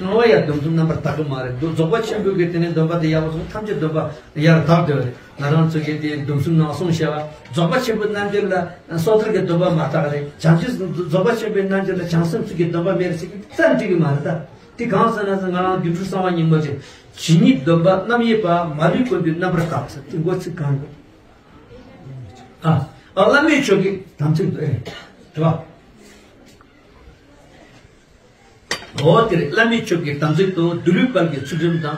ཨོ་ཡ་སྡོམ་གསུམ་རྣམ་པར་དག་གི་མ་རེད་འདུག་རྫོགས་པ་ཆེན་པོའི་གི་དེ་ནས་སྡོམ་པ་དེ་ཡར་བ་སོང་ཐམས་ཅད་སྡོམ་པ་ཡར་དག་སྡོད་རེད། ང་རང་ཚོ་གི་དེ་སྡོམ་གསུམ་ནང་གསུངས་བཞག་པ་རྫོགས་པ་ཆེན་པོའི་རྣལ་འབྱོར་ལ་སོ་ཐར་གྱི་སྡོམ་པ་མ་དག་རེད། བྱང་ཆུབ་རྫོགས་པ་ཆེན་པོའི་རྣལ་འབྱོར་ལ་བྱང་སེམས་ཚུལ་གྱི་སྡོམ་པ་མེད་རེད་ཟེར་གི་རྩ་འགྲིག་གི་མ་རེད། ད་དེ་གང་ཟེར་ན་ང་རང་སྒྱུ་འཕྲུལ་གསང་བ་སྙིང་པོ་ཆེ་ཇི་སྙེད་སྡོམ་པ་རྣམ་དབྱེ་བ་མ་ལུས་ཀུན་ཏུ་རྣམ་པར་དག་ཟེར་དེ་མགོ་ཚིག་གང་དགོས། ཨ། ཨ་བླ་མེད་མཆོག་གི་དམ་ཚིག་ཏུ་ཨེ། དྲི་བ། འོ་དེ་རེད། བླ་མེད་མཆོག་གི་དམ་ཚིག་ཏུ་མདོ་ལུས་དཔལ་གྱི་ཚུལ་ཁྲིམས་དང་།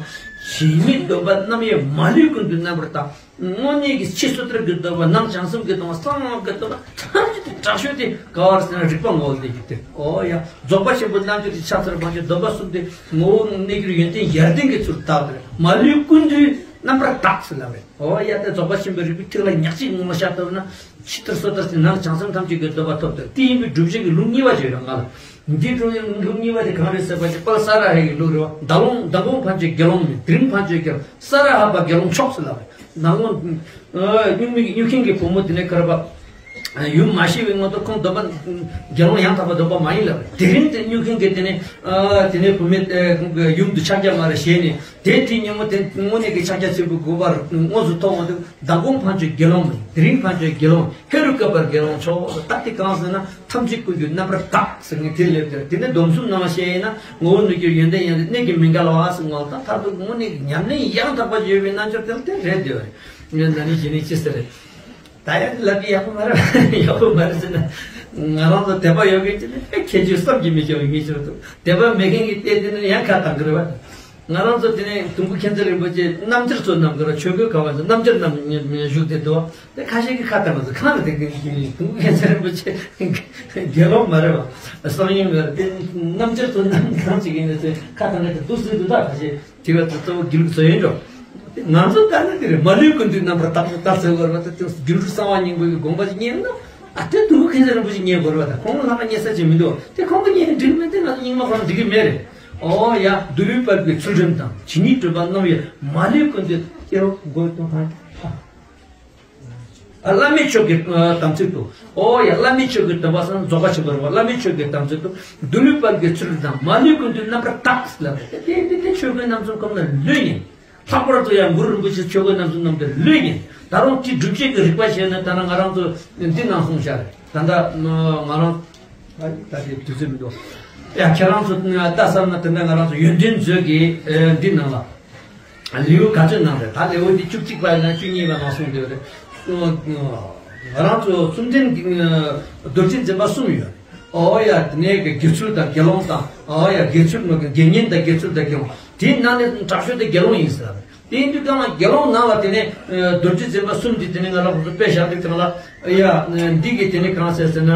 ཇི་སྙེད་སྡོམ་པ་རྣམ་དབྱེ་མ་ལུས་ཀུན་ཏུ་རྣམ་པར་དག་དངོས་གནས་ཀྱི་ཕྱི་སོ་ཐར་གྱི་སྡོམ་པ་ནང་བྱང་སེམས་ཀྱི་སྡོམ་པ་གསང་སྔགས་ཀྱི་སྡོམ་པ་ཐམས་ཅད་དེ་དྲག་ཤོས་དེ་ག་བར་ཟེར་ན་རིག་པ་ངོ་བོ་ལས་ཀྱི་སྟེ། འོ་ཡ། རྫོགས་པ་ཆེན་པོའི་རྣལ་འབྱོར་གྱི་ཕྱག་འཚལ་བ་ཆེན་སྡོམ་པ་གསུམ་དེ་ངོ་བོ་གནས་གྱུར་ཡོན་ཏན་ཡར་ལྡན་གྱི་ཚུལ་དག་སྟེ་མ་ལུས་ཀུན་ཏུ་རྣམ་པར་དག་ཟེར་ལབ་རེད། འོ་ཡ་དེ་རྫོགས་པ་ཆེན་པོའི་རིག་པའི་ཐིག་ལེ་ཉག་གཅིག་ངོ་ཤར་ཐུབ་ན་ཕྱི་ལྟར་སོ་ལྟར་ཟིན་ནང་བྱང་སེམས་ཐམས་ཅད་ཀྱི་སྡོམ་པ་ཐོབ་སྟེ་དེ་ཡིན་པའི་སྒྲུབ་བྱེད་ཀྱི་ལུགས་གཉིས་པ་ཅིག་ཡོད་རེད་ང་ལ། འདི་སྒྲུབ་ཡང་ལུགས་གཉིས་པ་དེ་གང་རེད་ཟེར་བ་ཅིག་དཔལ་ས་ར་ཧའི་གི་ལུགས་རེད་བ། མདང་དགོང་མདང་དགོང་ཕན་ཆད་དགེ་སློང་མིན། དེ་རིང་ཕན་ཆད་དགེ་སློང་། ས་ར་ཧ་པ་དགེ་སློང་མཆོག་ཟེར་ལབ་རེད། མདང་དགོང་སྨྱུག་མིག་སྨྱུག་མཁན་གྱི་བུ་མོ་དེ་ནས་ཁར་བ་ཡུམ་མ་ཤི་བའི་སྔོན་དུ་ཁོང་སྡོམ་པ་དགེ་སློང་ཡང་དག་པ་སྡོམ་པ་མ་ཡིན་ལབ་རེད། དེ་རིང་དེ་སྨྱུག་མཁན་གྱི་དེ་ནས་དེ་ནས་བུད་མེད་ཡུམ་དུ་ཕྱག་རྒྱ་མ་རེད་བཞེས་ནས་དེ་དེ་ཉིན་མོ་དེ་དངོས་གནས་ཀྱི་ཕྱག་རྒྱ་ཆེན་པོའི་དགོས་པ་དངོས་སུ་མཐོང་བ་དེ། མདང་དགོང་ཕན་ཆད་དགེ་སློང་མིན། དེ་རིང་ཕན་ཆད་དགེ་སློང་། ཧེ་རུ་ཀ་པར་དགེ་སློང་མཆོག་ད་དེ་གང་ཟེར་ན་ཐམས་ཅད་ཀུན་གྱི་རྣམ་པར་དག་ཟེར་ངས་དེ་ལབ་དེར་དེ་ནས་སྡོམ་གསུམ་ནང་བཤད་ཡིན་ན་ངོ་བོ་གནས་གྱུར་ཡོན་ཏན་ཡང་དེ་གནད་ཀྱིས་མི་འགལ་བ་ཟེར་ངོ་ད་མཐར་ཐུག་དངོས་གནས་ཀྱི་ཉམས་ལེན་ཡང་དག་པ་ཡོད་པའི་རྣལ་འབྱོར་དེ་ལ་དེ་རེད་དེ་བས་ངས་ད་ནི་ཞི་ནས་ཅི་ཟེར་རེད། ད་ཡང་ལབ་ཀྱི་ཡག་པོ་མ་རེད། ཡག་པོ་མ་རེད་ཟེར་ན་ང་རང་ཚོ་དད་པ་ཡོད་མཁན་ཅིག་ནི་ཁྱད་ཆོས་བསམ་གྱིས་མི་ཁྱབ་པའི་ངེས་ཤེས་འདུག་དད་པ་མེད་མཁན་གྱི་ལྟས་དེ་ནི་ཡང་ཁ་བཏང་གི་རེད་བ། ང་རང་ཚོ་དེ་ནས་དུང་དཀར་མཁྱེན་བརྩེ་རིན་པོ་ཆེ་རྣམ་འགྱུར་ཚོ་རྣམས་ཀྱི་ཆོས་གོས་ག་བ་ཚོ་རྣམ་འགྱུར་རྣམས་བཞུགས་ཏེ་འདུག་དེ་ཁ་ཤས་ཀྱིས་ཁ་བཏང་བ་ཚོ་གང་རེད། དེ་དུང་དཀར་མཁྱེན་བརྩེ་རིན་པོ་ཆེ་དགེ་སློང་མ་རེད་བ། གསང་ཡུམ་རེད། དེ་རྣམ་འགྱུར་ཚོ་རྣམས་གང་ཅིག་ཡིན་ནས་ཚེ་ཁ་བཏང་ནས་དེ་འདུག་ཟེར་འདུག་ད་ཁ་ཤས་དེ་བས་ཚོ་གཙོ་བོ་དགེ་ལུགས་ཚོ་ཡིན་འགྲོ། དེ་ང་ཚོ་ལྟར་ན་དེ་རེད། མ་ལུས་ཀུན་འདུས་རྣམ་པར་དག་ཏུ་ལྟར་ཟེར་བ་རེད་བ། ད་དེ་དགེ་ལུགས་གསང་བ་སྙིང་པོའི་དགོངས་པ་ཅིག་རྙེད་ན། ཨ་དེ་དུང་དཀར་མཁྱེན་བརྩེ་རིན་པོ་ཆེ་རྙེད་དགོས་རེད་བ། ད་ཁོང་ལ་ལྷག་པ་རྙེད་ས་ཅིག་མི་འདུག་དེ་ཁོང་གིས་རྙེད་འགྲིག་མེད་དེ་ང་ཚོ་རྙིང་མ་ཁོ་རང་འགྲིག་གི་མེད་རེད། ཨོ་ཡ། མདོ་ལུས་དཔལ་གྱི་ཚུལ་ཁྲིམས་དང་། ཇི་སྙེད་གྲུབ་པ་རྣམས་ཡོད་མ་ལུས་ཀུན་འདུས། སྐྱེ་བོ་མགོན་དུ་ཐང་། ཨ་བླ་མེད་མཆོག་གི་དམ་ཚིག་ཏུ། ཨོ་ཡ། བླ་མེད་མཆོག་གི་སྡོམ་པ་སང་རྫོགས་པ་ཆེན་པོ་རེད་བ། བླ་མེད་མཆོག་གི་དམ་ཚིག་ཏུ། མདོ་ལུས་དཔལ་གྱི་ཚུལ་ཁྲིམས་དང་། མ་ལུས་ཀུན་འདུས་རྣམ་པར་དག་ལབ་རེད། དེ་དེ་དེ་ཆོས་གོས་རྣམ་གསུམ་ཁོ་ན་ལུས་ཡིན། ལྷག་པར་དུ་ཡང་གུ་རུ་རིན་པོ་ཆེ་ཆོས་གོས་རྣམ་གསུམ་རྣམས་དེ་ལུས་ཡིན། ད་རུང་དེ་སྒྲུབ་བྱེད་ཀྱི་རིགས་པ་བཤད་ན་ད་ནང་ང་རང་ཚོ་འདི་ནང་གསུངས་བཞག་རེད། ད་ལྟ་ང་རང་ད་དེ་དུས་ཚོད་མི་འདུག་ཡ་ཁྱེད་རང་ཚོ་ལྟ་བསམ་ན་དེ་འདྲ་ང་རང་ཚོ་ཡོན་ཏན་མཛོད་ཀྱི་འདི་ནང་ལ་ལེའུ་ག་ཚོད་ནང་རེད། ད་ལེའུ་འདི་བཅུ་གཅིག་པ་ཡིན་ན་བཅུ་གཉིས་པ་ནང་གསུངས་འདུག་རེད། ང་རང་ཚོ་གསུམ་ལྡན་རྡོ་རྗེ་འཛིན་པ་གསུམ་ཡོད་རེད། ཨོ་ཡ། དེ་ནས་དགེ་ཚུལ་དང་དགེ་སློང་དང་། ཨོ་ཡ། དགེ་ཚུལ་མ་དགེ་བསྙེན་དང་དགེ་ཚུལ་དང་དགེ་སློང་། དེའི་ནང་ནས་དྲག་ཤོས་དེ་དགེ་སློང་ཡིན་ཟེར། དེ་ཡིན་དུས་གང་ལ་དགེ་སློང་ནང་ལ་དེ་ནས་རྡོ་རྗེ་འཛིན་པ་གསུམ་འདི་དེ་ནས་ང་ལ་ཁོང་ཚོ་དཔེ་བཞག་དུས་གང་ལ། ཡ་འདི་གི་དེ་ནས་གང་ཟེར་ཟེར་ན།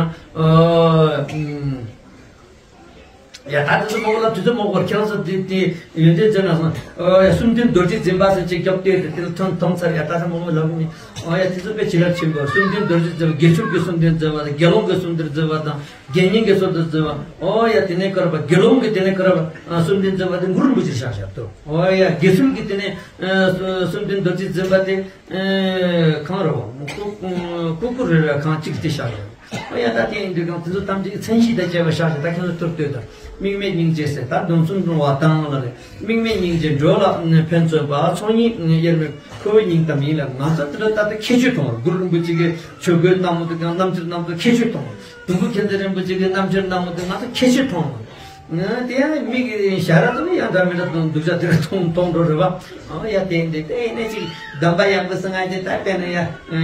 ཡ་ད་དེ་ཚོ་མང་པོ་ལ་དུས་ཚོད་མང་པོར་ཁྱེད་རང་ཚོ་དེ་དེ་ཡོན་ཏན་ཅན་ན་སོང་། ཨོ་ཡ། གསུམ་ལྡན་རྡོ་རྗེ་འཛིན་པ་ཟེར་ཅིག་སྐྱོབ་སྟེ་དེ་དེ་ལ་ཐོན་ཐོན་ཚར། ཡ་ད་ཚ་མང་པོ་ལབ་མི། ཨོ་ཡ། དེ་ཚོ་དཔེ་བྱིན་རླབས་ཆེན་པོ། གསུམ་ལྡན་རྡོ་རྗེ་འཛིན་པ། དགེ་ཚུལ་གྱི་གསུམ་ལྡན་འཛིན་པ་དང་། དགེ་སློང་གི་གསུམ་ལྡན་འཛིན་པ་དང་། དགེ་བསྙེན་གྱི་གསུམ་ལྡན་འཛིན་པ། ཨོ་ཡ། དེ་ནས་ཀར་པ་དགེ་སློང་གི་དེ་ནས་ཀར་པ་གསུམ་ལྡན་འཛིན་པ་དེ་གུ་རུ་རིན་པོ་ཆེར་བཞག་བཞག་ཏོ། ཨོ་ཡ། དགེ་ཚུལ་གྱི་དེ་ནས་གསུམ་ལྡན་རྡོ་རྗེ་འཛིན་པ་དེ་གང་རེད་བ། ཀུ་ཀུ་ཀུ་རེ་རེ་གང་གཅིག་དེ་བཞག་ཡོད། ཨ་ཡ་ད་དེ་ཡིན་དུས་གང་དེ་ཚོ་ཐམས་ཅད་ཀྱི་མཚན་གཞི་དང་བཅས་པ་བཞག་ཞེས་ད་ཁྱེད་ཚོ་ཐུར་ལྟོས་དང་། དམིགས་མེད་སྙིང་རྗེ་ཟེར། ད་སྡོམ་གསུམ་སྲུང་བ་དང་ལ་རེ། དམིགས་མེད་སྙིང་རྗེ་འགྲོ་ལ་ཕན་བརྩོན་པ། ཚོགས་གཉིས་དབྱེར་མེད་ཁོ་བོའི་སྙིང་གཏམ་ཡིན་ལ། ང་ཚོ་དེ་འདྲ་ད་ལྟ་ཁྱད་ཆོས་མཐོང་བ། གུ་རུ་རིན་པོ་ཆེ་གི་ཆོས་གོས་རྣམས་དེ་གང་རྣམ་འགྱུར་རྣམས་དེ་ཁྱད་ཆོས་མཐོང་བ། དུང་དཀར་མཁྱེན་བརྩེ་རིན་པོ་ཆེ་གི་རྣམ་འགྱུར་རྣམས་དེ་ང་ཚོ་ཁྱད་ཆོས་མཐོང་བ། དེ་ཡང་མིག་གིས་ཞར་ར་ཙམ་ཡང་འདྲ་མི་འདྲ་དང་སྡུག་ཅག་དེ་ར་མཐོང་མཐོང་འགྲོ་རེད་བ། ཨ་ཡ་དེ་འདི་དེ་ནས་ཅིག་གདམས་པ་ཡག་པོ་སང་ང་ཅིག་ད་དཔེར་ན་ཡ་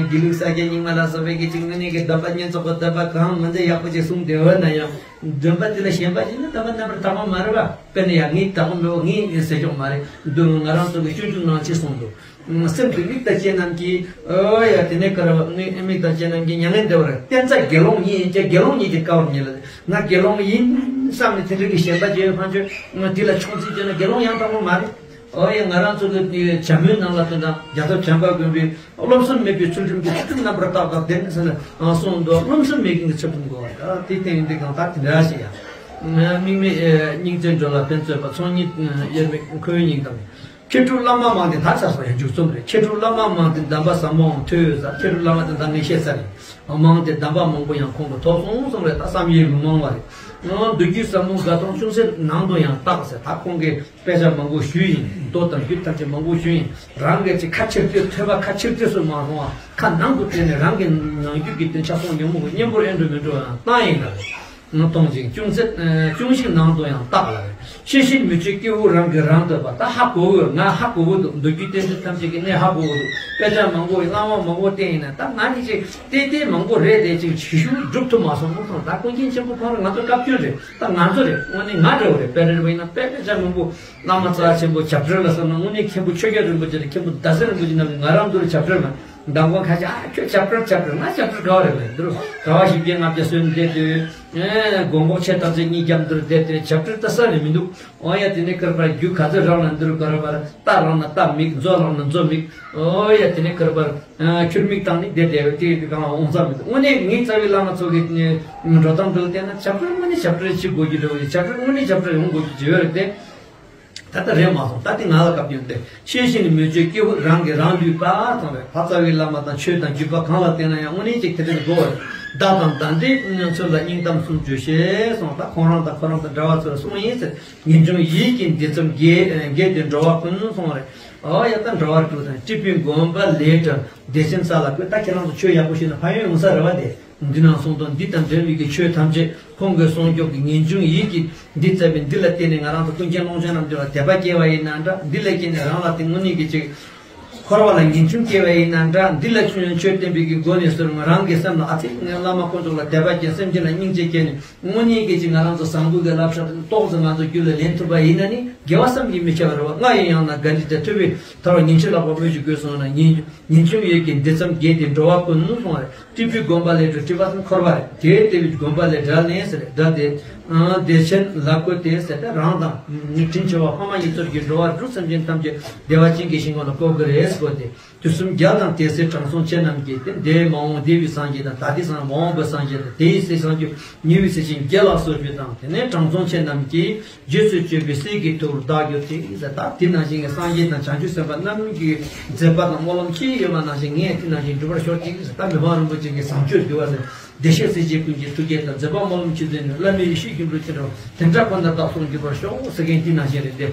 དགེ་ལུགས་ས་སྐྱ་རྙིང་མ་ལ་སོགས་པའི་གི་ཅིག་དངོས་གནས་ཀྱི་གདམས་པ་བསྙེན་རྫོགས་པ་གདམས་པ་གང་མི་འདྲ་ཡག་པོ་ཅིག་གསུངས་བསྡད་ཡོད་ན་ཡང་། གདམས་པ་དེ་ལ་ཞེན་པ་ཅིག་ན་གདམས་པ་རྣམ་པར་དག་པ་མ་རེད་བ། དཔེར་ན་ཡ་ངས་དག་པོ་མེད་པ་ངས་ཟེར་ཆོག་མ་རེད། འདི་ང་རང་ཚོ་གི་སྤྱོད་འཇུག་ནང་ཅི་གསུངས་འདུག་སེམས་ཀྱི་མིག་དང་བཅས་རྣམས་ཀྱིས། ཨོ་ཡ། དེ་ནས་ཀ་ར་བ་མིག་དང་བཅས་རྣམས་ཀྱིས་མྱ་ངན་འདའ་བར་བསྟན་རྩ་དགེ་སློང་ཡིན་ཀྱང་། དགེ་སློང་ཉིད་ཀྱི་དཀའ་བར་ཉེ་ལ། ང་དགེ་སློང་ཡིན་བསམ་ནས་དེ་འདྲ་གི་ཞེན་པ་བྱས་ཕན་ཆོད་དེ་ལ་ཆོག་མཆན་བྱས་ན་དགེ་སློང་ཡང་དག་པོ་མ་རེད། ཨོ་ཡ། ང་རང་ཚོ་གི་བྱ་མོའི་ནང་ལ་དོན་དང་རྒྱལ་ཚབ་བྱམས་པ་མགོན་པོས་རློམ་སེམས་མེད་པའི་ཚུལ་ཁྲིམས་ཀྱི་ཚུལ་ཁྲིམས་རྣམ་པར་དག་དང་ལྡན་ཟེར་ནས་གསུངས་འདུག་སློབ་སེམས་མེད་མཁན་གྱི་ཚུལ་ཁྲིམས་དགོས་པ་དེ་སྟེང་འདི་གང་དག་དེ་འདྲ་ཞིག་ཡང་། དམིགས་མེད་སྙིང་རྗེ་འགྲོ་ལ་ཕན་བརྩོན་པ། ཚོགས་གཉིས་དབྱེར་མེད་ཁོ་བོའི་སྙིང་གཏམ། མཁས་གྲུབ་བླ་མ་མང་སྟེ། ད་ཚར་སོང་ཡང་མཇུག་རྩོམ་རེད། མཁས་གྲུབ་བླ་མ་མང་སྟེ་གདམས་པ་ཟབ་མོའང་ཐོས་ཟེར། མཁས་གྲུབ་བླ་མ་དེ་ད་ངས་བཤད་ཚར་ཡིན། མང་སྟེ་གདམས་པ་མང་པོ་ཡང་ཁོང་གིས་ཐོབ་སོང་གསུངས་རེད། ད་བསམ་ཡས་ལུང་མང་བ་རེད། མདོ་རྒྱུད་ཟབ་མོ་དགའ་སྟོན་ཅུང་ཟད་ནང་དུ་ཡང་བརྟག་ཟེར། ད་ཁོང་གིས་དཔེ་ཆ་མང་པོ་ཞུས་ཡིན། མདོ་དང་རྒྱུད་ཐམས་ཅད་མང་པོ་ཞུས་ཡིན། རང་གིས་ཅིག་ཁ་ཕྱིར་ལྟོས་ཐོས་པ་ཁ་ཕྱིར་ལྟོས་སུ་མ་སོང་བ། ཁ་ནང་དུ་བལྟས་ནས་རང་གི་ནང་རྒྱུད་ཀྱི་དོན་ཆ་ཚང་ཉོན་མོངས་ཀྱི་གཉེན་པོར་ཨེ་འགྲོ་མི་འགྲོ་ཡང་བཏང་ཡིན་ལ། ང་གཏོང་ཅིང་ཅུང་ཟད་ཅུང་ཞིག་ནང་དུ་ཡང་བརྟག་ལ། ཤེས་བཞིན་མི་སྤྱོད་སྐྱེ་བོ་རང་གིས་རང་བསྟོད་པ། ད་ཧ་གོ་གི་ཡོད། ང་ཧ་གོ་གི་འདུག་མདོ་རྒྱུད་བསྟན་འཛིན་ཐམས་ཅད་ཀྱི་གནས་ཧ་གོ་གི་འདུག་དཔེ་ཆ་མང་པོ་ཡིན། བླ་མ་མང་པོ་བསྟེན་ཡིན་ན་ད་ང་ནི་ཅིག་བལྟས་བལྟས་མང་པོ་རེད་དེ་ཅིག་ཞུ་ཞུ་སྒྲུབ་ཐུབ་མ་སོང་མོ་སོང་། ད་ཀུན་མཁྱེན་ཆེན་པོ་ཁོང་རང་ང་ཚོ་སྐབས་བཅོལ་རེད། ད་ང་ཚོ་རེད། དངོས་གནས་ང་འདྲ་བོ་རེད། དཔེ་རེད་བ་ཡིན་ན་དཔེ་དཔེ་ཆ་མང་པོ་བླ་མ་རྩ་ཆེན་པོ་བྱ་བྲལ་ལ་སོགས་ན་དངོས་གནས་མཁན་པོ་ཆོས་རྒྱལ་རིན་པོ་ཆེ་རེད། མཁན་པོ་ཟླ་ཟེར་རིན་པོ་ཆེ་རྣམས་ཀྱིས་ང་རང་ཚོ་ལ་བྱ་བྲལ་མ། མདང་དགོང་ཁ་ཤས་ཨ་ཁྱོད་བྱ་བྲལ་བྱ་བྲལ། ང་བྱ་བྲལ་ག་བ་རེད་བས། འདི་རུ་གྲྭ་པ་བཞི་བརྒྱ་ལྔ་བརྒྱ་སོན་བསྡད་དུས། ཨེ་མགོ་འགོག་ཆེ་ཐག་ཆེ་གཉིས་རྒྱབ་འདིར་བསྡད་དེ་བྱ་བྲལ་ལྟ་ས་རེད་མི་འདུག་འོ་ཡ། དེ་ནས་ཀར་པར་རྒྱུ་ག་ཚོད་རག་ན་འདི་རུ་ཀར་པར། རྟ་རག་ན་རྟ་མིག། མཛོ་རག་ན་མཛོ་མིག་འོ་ཡ། དེ་ནས་ཀར་པར་ཁྱུར་མིག་བཏང་ནས་བསྡད་བསྡད་པའི་དེ་གང་འོང་ས་མི་འདུག་དངོས་གནས་ངའི་རྩ་བའི་བླ་མ་ཚོ་གི་འགྲོ་སྟངས་འདི་ལ་བལྟས་ན་བྱ་བྲལ་དངོས་གནས་བྱ་བྲལ་བྱེད་དགོས་ཀྱི་འདྲ་བོ་ཡོད། བྱ་བྲལ་དངོས་གནས་བྱ་བྲལ་ཡོང་དགོས་ཀྱི་ཡོད་རེད་དེ། ད་ལྟ་རེད་མ་སོང་། ད་དེ་ང་ལ་སྐབས་ཡོད་དེ། ཤེས་བཞིན་མི་སྤྱོད་སྐྱེ་བོ་རང་གིས་རང་བསྟོད་པ་ཙམ་རེད། ཕ་རྩ་བའི་བླ་མ་དང་ཆོས་དང་བརྒྱུད་པ་གང་ལ་བརྟེན་ན་ཡང་དངོས་གནས་ཅིག་དེ་འདྲ་དགོས་པ་རེད། བདག་དང་བདག་འདྲའི་ཚུལ་ལ་སྙིང་གཏམ་གསུམ་བརྗོད་ཤེས་སོང་། ད་ཁོང་རང་དང་ཁོ་རང་དང་འདྲ་བ་ཚོ་ལ་གསུངས་ཡིན་ཟེར། ངེས་འབྱུང་ཡིད་ཀྱི་འདི་ཙམ་རྒྱས་རྒྱས་ཏེ་འགྲོ་བ་ཀུན་སོང་རེད། ཨོ་ཡ། ད་འགྲོ་བ་དྲུག་དང་སྤྲུལ་པའི་མགོན་པོ་ལས་གྲུབ་བདེ་ཆེན་ས་ལ་བཀོད། ད་ཁྱེད་རང་ཚོ་ཆོས་ཡག་པོ་ཤེས་ན་ཕན་ཡོན་ཡོང་ས་རེད་བ། དེ་འདི་ནང་གསུངས་དོན་འདི་དང་འབྲེལ་བའི་གི་ཆོས་ཐམས་ཅད་ཁོང་གི་གསུང་སྐྱོབ་ཀྱི་ངེས་འབྱུང་ཡིད་ཀྱི་འདི་བཙལ་བའི་འདི་ལ་བརྟེན་ནས་ང་རང་ཚོ་ཀུན་མཁྱེན་ཀློང་ཆེན་རྣམས་ཀྱི་ལ་དད་པ་སྐྱེ་བ་ཡིན་ན་འདྲ། འདི་ལ་སྐྱེས་ནས་རང་ལ་དེ་དངོས་གནས་ཀྱི་ཅིག་ འཁོར་བ་ལ་ངེས་འབྱུང་སྐྱེ་བ་ཡིན་ན་འདྲ། འདི་ལ་ཆོས་ཆོས་བསྟན་པའི་གི་སྒོ་ནས་ཟེར། ང་རང་གི་སེམས་ལ་ཨ་ཙི་ངས་བླ་མ་དཀོན་མཆོག་ལ་དད་པ་བསྐྱེད། སེམས་ཅན་ལ་སྙིང་རྗེ་སྐྱེས་ནས་དངོས་གནས་སྐད་ཅིག་ང་རང་ཚོ་བཟང་པོ་གི་བསླབ་བྱ་ཏོག་ཙམ་ང་ཚོ་རྒྱུད་ལ་ལེན་ཐུབ་པ་ཡིན་ན་ནི་དགེ་བ་བསམ་གྱིས་མི་ཁྱབ་པ་རེད་བ། ང་ཡི་ཡང་ན་དགའ་འདི་དེ་ཐུབ་པའི་ཐར་བ་ཉིན་བྱེད་ལགས་པ་སྨོས་ཅི་དགོས་གསུངས་ན། ཉིན་ཉིན་ཆུང་ཡོད་ཀྱི་འདི་ཙམ་དགེ་དེ་འགྲོ་བ་ཀུན་གསུངས་པ་རེད། སྤྲུལ་པའི་དགོན་པ་ལས་གྲོལ་སྤྲུལ་པ་དང་འཁོར་བ་རེད། དེའི་ལྟེ་བའི་དགོན་པ་ལས་སྒྲ་ལེན་ཟེར་སྒྲ་དེ། བདེ་ཆེན་ལ་བཀོད་དེ་ཟེར་ཏེ་རང་དང་དྲིན་ཆེ་བ་ཕ་མ་ཡི་ཚོར་གྱི་འགྲོ་བ་རིགས་སེམས་ཅན་ཐམས་ཅད་བདེ་བ་ཅན་གྱི་ཞིང་ཁམས་ལ་བཀོད་ཀྱི་རེད་ཟེར་གོ་དེ། དུས་གསུམ་རྒྱལ་དང་དེ་སྲས་དྲང་སྲོང་ཆེ་རྣམས་ཀྱིས་ཏེ། འདས་མ་འོངས་འདས་པའི་སངས་རྒྱས་དང་། ད་ལྟའི་སངས་མ་འོངས་པའི་སངས་རྒྱས་དང་། དེ་ཡི་སྲས་སངས་རྒྱས་ཉེ་བའི་སྲས་ཆེན་བརྒྱད་ལ་སོགས་པའི་དང་། དེ་ནས་དྲང་སྲོང་ཆེ་རྣམས་ཀྱིས་རྗེས་སུ་སྤྱོད་པའི་སྲས་ཀྱི་ཐུ་བོར་བདག་གྱུར་ཅིག་ཟེར། ད་དེ་ནང་བཞིན་གྱི་སངས་རྒྱས་དང་བྱང་ཆུབ་སེམས་དཔའ་རྣམས་ཀྱི་མཛད་པ་དང་སྨོན་ལམ་ཅི་ཡོད་པ་ནང་བཞིན་ངས་དེ་ནང་བཞིན་འགྲུབ་པར་ཤོག་ཅིག་ཟེར། ད་མི་ཕམ་རིན་པོ་ཆེ་གི་བཟང་སྤྱོད་འདུལ་བ་ལས། བདེ་གཤེགས་སྲས་བཅས་ཀུན་གྱི་ཐུགས་བསྐྱེད་དང་། མཛད་པ་སྨོན་ལམ་ཆུ་འཛིན་ནས། བླ་མེད་ཡེ་ཤེས་སྐྱེས་བུ་ཅི་འདྲ་བ། དེ་འདྲ་ཁོ་ནར་བདག་སོགས་འགྱུར་བར་ཤོག་ཟེར་མཁན་དེ་ནང་བཞིན་རེད་དེ།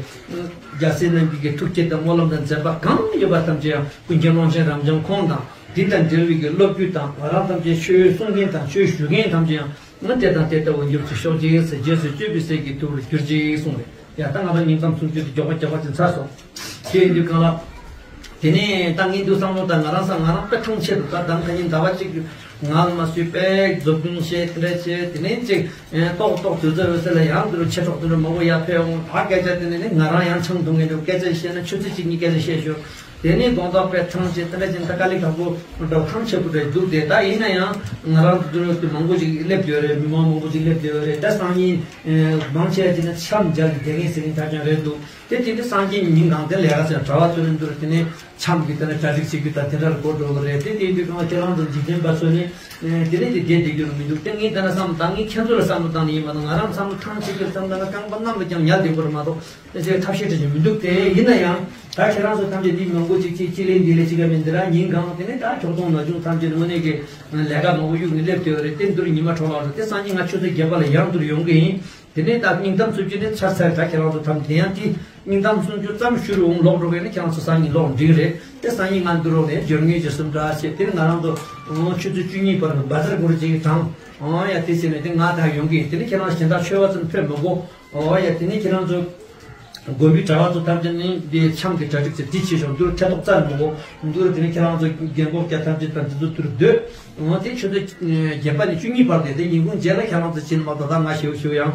རྒྱལ་སྲས་རྣམས་ཀྱི་ཐུགས་བསྐྱེད་དང་སྨོན་ལམ་དང་མཛད་པ་གང་ཡོད་པ་ཐམས་ཅད་ཡང་ཀུན་མཁྱེན་ཀློང་ཆེན་རབ་འབྱམས་ཁོང་དང་། དེ་དང་འབྲེལ་བའི་གི་སློབ་བརྒྱུད་དང་། ང་རང་ཐམས་ཅད་ཆོས་གསུང་མཁན་དང་ཆོས་ཞུ་མཁན་ཐམས་ཅད་ཡང་ང་དེ་དང་དེ་ལྟ་བུ་འགྱུར་ཅིག་ཤོག་ཅིག་ཟེར། རྗེས་སུ་སྤྱོད་པའི་སྲས་ཀྱི་ཐུ་བོར་གྱུར་ཅིག་གསུངས་རེད། ཡ་ད་ང་རང་སྙིང་གཏམ་སུམ་ཅུ་དེ་མགྱོགས་པ་མགྱོགས་པ་ཅིག་ཚར་སོང་། དེ་ཡིན་དུས་གང་ལགས། དེ་ནས་ད་ངས་འདུག་བསམ་བློ་ད་ང་རང་ས་ང་རང་དཔེ་ཐང་ཆད་འདུག་ད་ད་ད་ཉིན་ཟླ་བ་གཅིག་ངལ་མ་གསོས་པས་མཛུབ་སྟོན་བྱས་དེ་འདྲ་བྱས། དེ་ནས་ཅིག་ཏོག་ཏོག་དུས་ཚོད་འོད་ཟེར་ལ་ཡང་འདི་རུ་ཆེ་གྲོགས་དེ་འདྲ་མང་པོ་ཡར་ཕེབས་འོང་། ད་སྐད་ཆ་དེ་ནས་ནི་ང་རང་ཡང་ཆང་འཐུང་མཁན་འདུག་སྐད་ཆ་བཤད་ན་ཆུ་ཚོད་གཅིག་གཉིས་སྐད་ཆ་བཤད་ཞོར། དེ་ནས་དགོང་དག་དཔེ་ཐང་ཆད་དེ་འདྲ་བྱས་ད་དཀའ་ལས་ཁག་པོ་འདྲ་ཐང་ཆད་པོ་འདྲ་འདུག་དེ་ད་ཡིན་ན་ཡང་ང་རང་ཚོ་འདི་རུ་དེ་མང་པོ་ཅིག་སླེབས་ཡོད་རེད། མི་མང་མང་པོ་ཅིག་སླེབས་ཡོད་རེད། ད་སང་ཉིན་མང་ཆེ་བ་ཅིག་ནི་འཆམ་མཇལ་གྱི་དགེ་རྒན་ཟེར་མཁན་ད་ཅང་རེད་འདུག་དེ་དེ་འདྲ་སངས་རྒྱས་ཉིན་གང་དེ་ལས་ཀ་ཟེར་གྲྭ་བ་ཚོ་ནི་འདུག་དེ་ནས་འཆམ་གྱི་དེ་ནས་གྲ་སྒྲིག་བྱེད་རྒྱུ་དང་དེ་འདྲ་ལ་འགོ་འགྲོ་གི་རེད། དེ་དེ་དུས་གང་ཁྱེད་རང་ཚོ་འཇིག་རྟེན་པ་ཚོ་ནི་དེ་ནས་དེ་བསྡད་བསྡད་རྒྱུ་རུ་མི་འདུག་དེ་ངས་ད་ན་བསམ་ད་ངས་ཁྱེད་ཚོ་ལ་བསམ་བློ་བཏང་ནས་ཡིན་པ་དང་། ང་རང་བསམ་བློ་ཐང་ཆད་ཀྱི་བསམ་ད་ན་རྐང་པ་གནམ་ལ་བརྐྱངས་ཉལ་བསྡད་དགོས་རེད་མ་གཏོགས་དེ་ཚོའི་ཐབས་ཤེས་བྲལ་གྱི་མི་འདུག་དེ་ཡིན་ན་ཡང་ད་ཁྱེད་རང་ཚོ་ཐམས་ཅད་འདི་མང་པོ་ཅིག་ཅིག་ཅིག་ལས་འདི་ལས་ཅིག་ག་མིན་འདི་ར་ཉིན་གང་དེ་ནས་ད་ཁྱོག་ཐོང་ན་ཆུང་ཐམས་ཅད་དངོས་གནས་ཀྱི་ལས་ཀ་མང་པོ་གཡུག་ནས་སླེབས་བསྡད་ཡོད་རེད། དེ་འདུར་ཉི་མ་དྲོ་ལ་རེད། དེ་སང་ཉིན་ང་ཆུ་ཚོད་བརྒྱད་པ་ལ་ཡང་འདུར་ཡོང་གི་ཡིན། དེ་ནས་ད་སྙིང་གཏམ་སུབ་ཀྱི་ནི་ཚར་ཚར་ད་ཁྱེད་རང་ཚོ་ཐམས་དེ་ཡང་དེ་སྙིང་གཏམ་སུམ་ཅུ་ཙམ་ཞུ་རུ་འོང་ལོག་འགྲོ་གི་ནི་ཁྱེད་རང་ཚོ་སང་ཉིན་ལོག་འགྲིག་རེད། དེ་སང་ཉིན་ང་འདུར་རོགས་ནས་སྦྱོར་དངོས་ཀྱི་སུམ་ཀྲ་བྱེད། དེ་ནི་ང་རང་ཚོ་ཆུ་ཚོད་བཅུ་གཉིས་བར་བ་ཛར་གུར་ཅིག་དྲངས། ཨོ་ཡ་དེ་བྱས་ནས་དེ་ང་ད་ཡོང་གི་ཡིན། དེ་ནི་ཁྱེད་རང་གཞན་དག་ཆོས་པ་ཚོ་ཕེབས་མི་དགོས། ཨོ་ཡ་དེ་ནི་ཁྱེད་རང་ཚོ་དགོན་པའི་གྲྭ་བ་ཚོ་ཐམས་ཅད་ནི་འདི་འཆམ་གྱི་གྲ་སྒྲིག་ཚེ་འདི་བྱེད་ཤོག་འདུར་ཐེ་གཏོགས་རྩ་ནས་མི་དགོས། འདུར་དེ་ནི་ཁྱེད་རང་ཚོ་རྒན་གོག་རྒྱ་ཐམས་ཅད་དང་འདི་ཚོ་འདུར་སྡོད། ཨོ་དེ་ཆུ་ཚོད་བརྒྱད་པ་ནས་བཅུ་གཉིས་བར་དེ་དེ་ཉིན་གུང་རྗེས་ལ་ཁྱེད་རང་ཚོ་ཕྱིན་མ་གཏོགས་ད་ང་ཞེའུ་ཞེའུ་ཡང་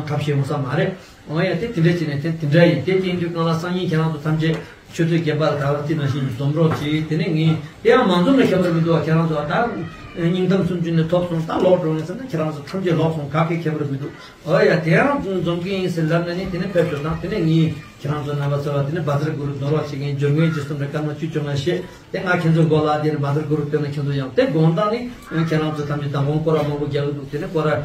ཐབས་ཤེས་འོང་ས་མ་རེད། འོ་ཡ་དེ་དེ་འདྲ་བྱས་ནས་དེ་དེ་འདྲ་ཡིན། དེ་དེ་ཡིན་དུས་གང་ལ་སང་ཉིན་ཁྱེད་རང་ཚོ་ཐམས་ཅད་ཆུ་ཚོད་བརྒྱད་པ་ལ་ད་བར་དེ་ནང་བཞིན་འཛོམས་རོགས་གྱིས། དེ་ནས་ངས་དེ་ཡང་མ་འཛོམས་ན་ཁྱད་པར་མི་འདུག་བ། ཁྱེད་རང་ཚོ་ད་སྙིང་གཏམ་སུམ་ཅུ་ནས་ཐོབ་སོང་། ད་ལོག་འགྲོ་ངེས་ཟེར་ན་ཁྱེད་རང་ཚོ་ཐམས་ཅད་ལོག་སོང་། ག་གེ་ཁྱད་པར་མི་འདུག་འོ་ཡ་དེ་ཡང་འཛོམས་ཀྱི་ཡིན་ཟེར་ལབ་ན་ནི་དེ་ནས་ཕེབས་ཤོག་དང་། དེ་ནས་ངས་ཁྱེད་རང་ཚོ་རྣམ་པ་ཚོ་ལ་དེ་ནས་བ་ཛར་གུ་རུ་ནོར་བ་བྱེད་མཁན་སྦྱོར་དངོས་ཀྱི་སུམ་ཀྲ་སྐར་མ་བཅུ་བཅོ་ལྔ་བཤད། དེ་ང་ཁྱེད་ཚོའི་མགོ་ལ་དེ་ནས་བ་ཛར་གུ་རུ་བཏོན་ན་ཁྱེད་ཚོ་ཡང་དེ་དགོངས་དག་ནི་ཁྱེད་རང་ཚོ་ཐམས་ཅད་མདང་དགོང་སྐོར་ར་མང་པོ་རྒྱག་གི་འདུག་དེ་ནས་སྐོར་ར་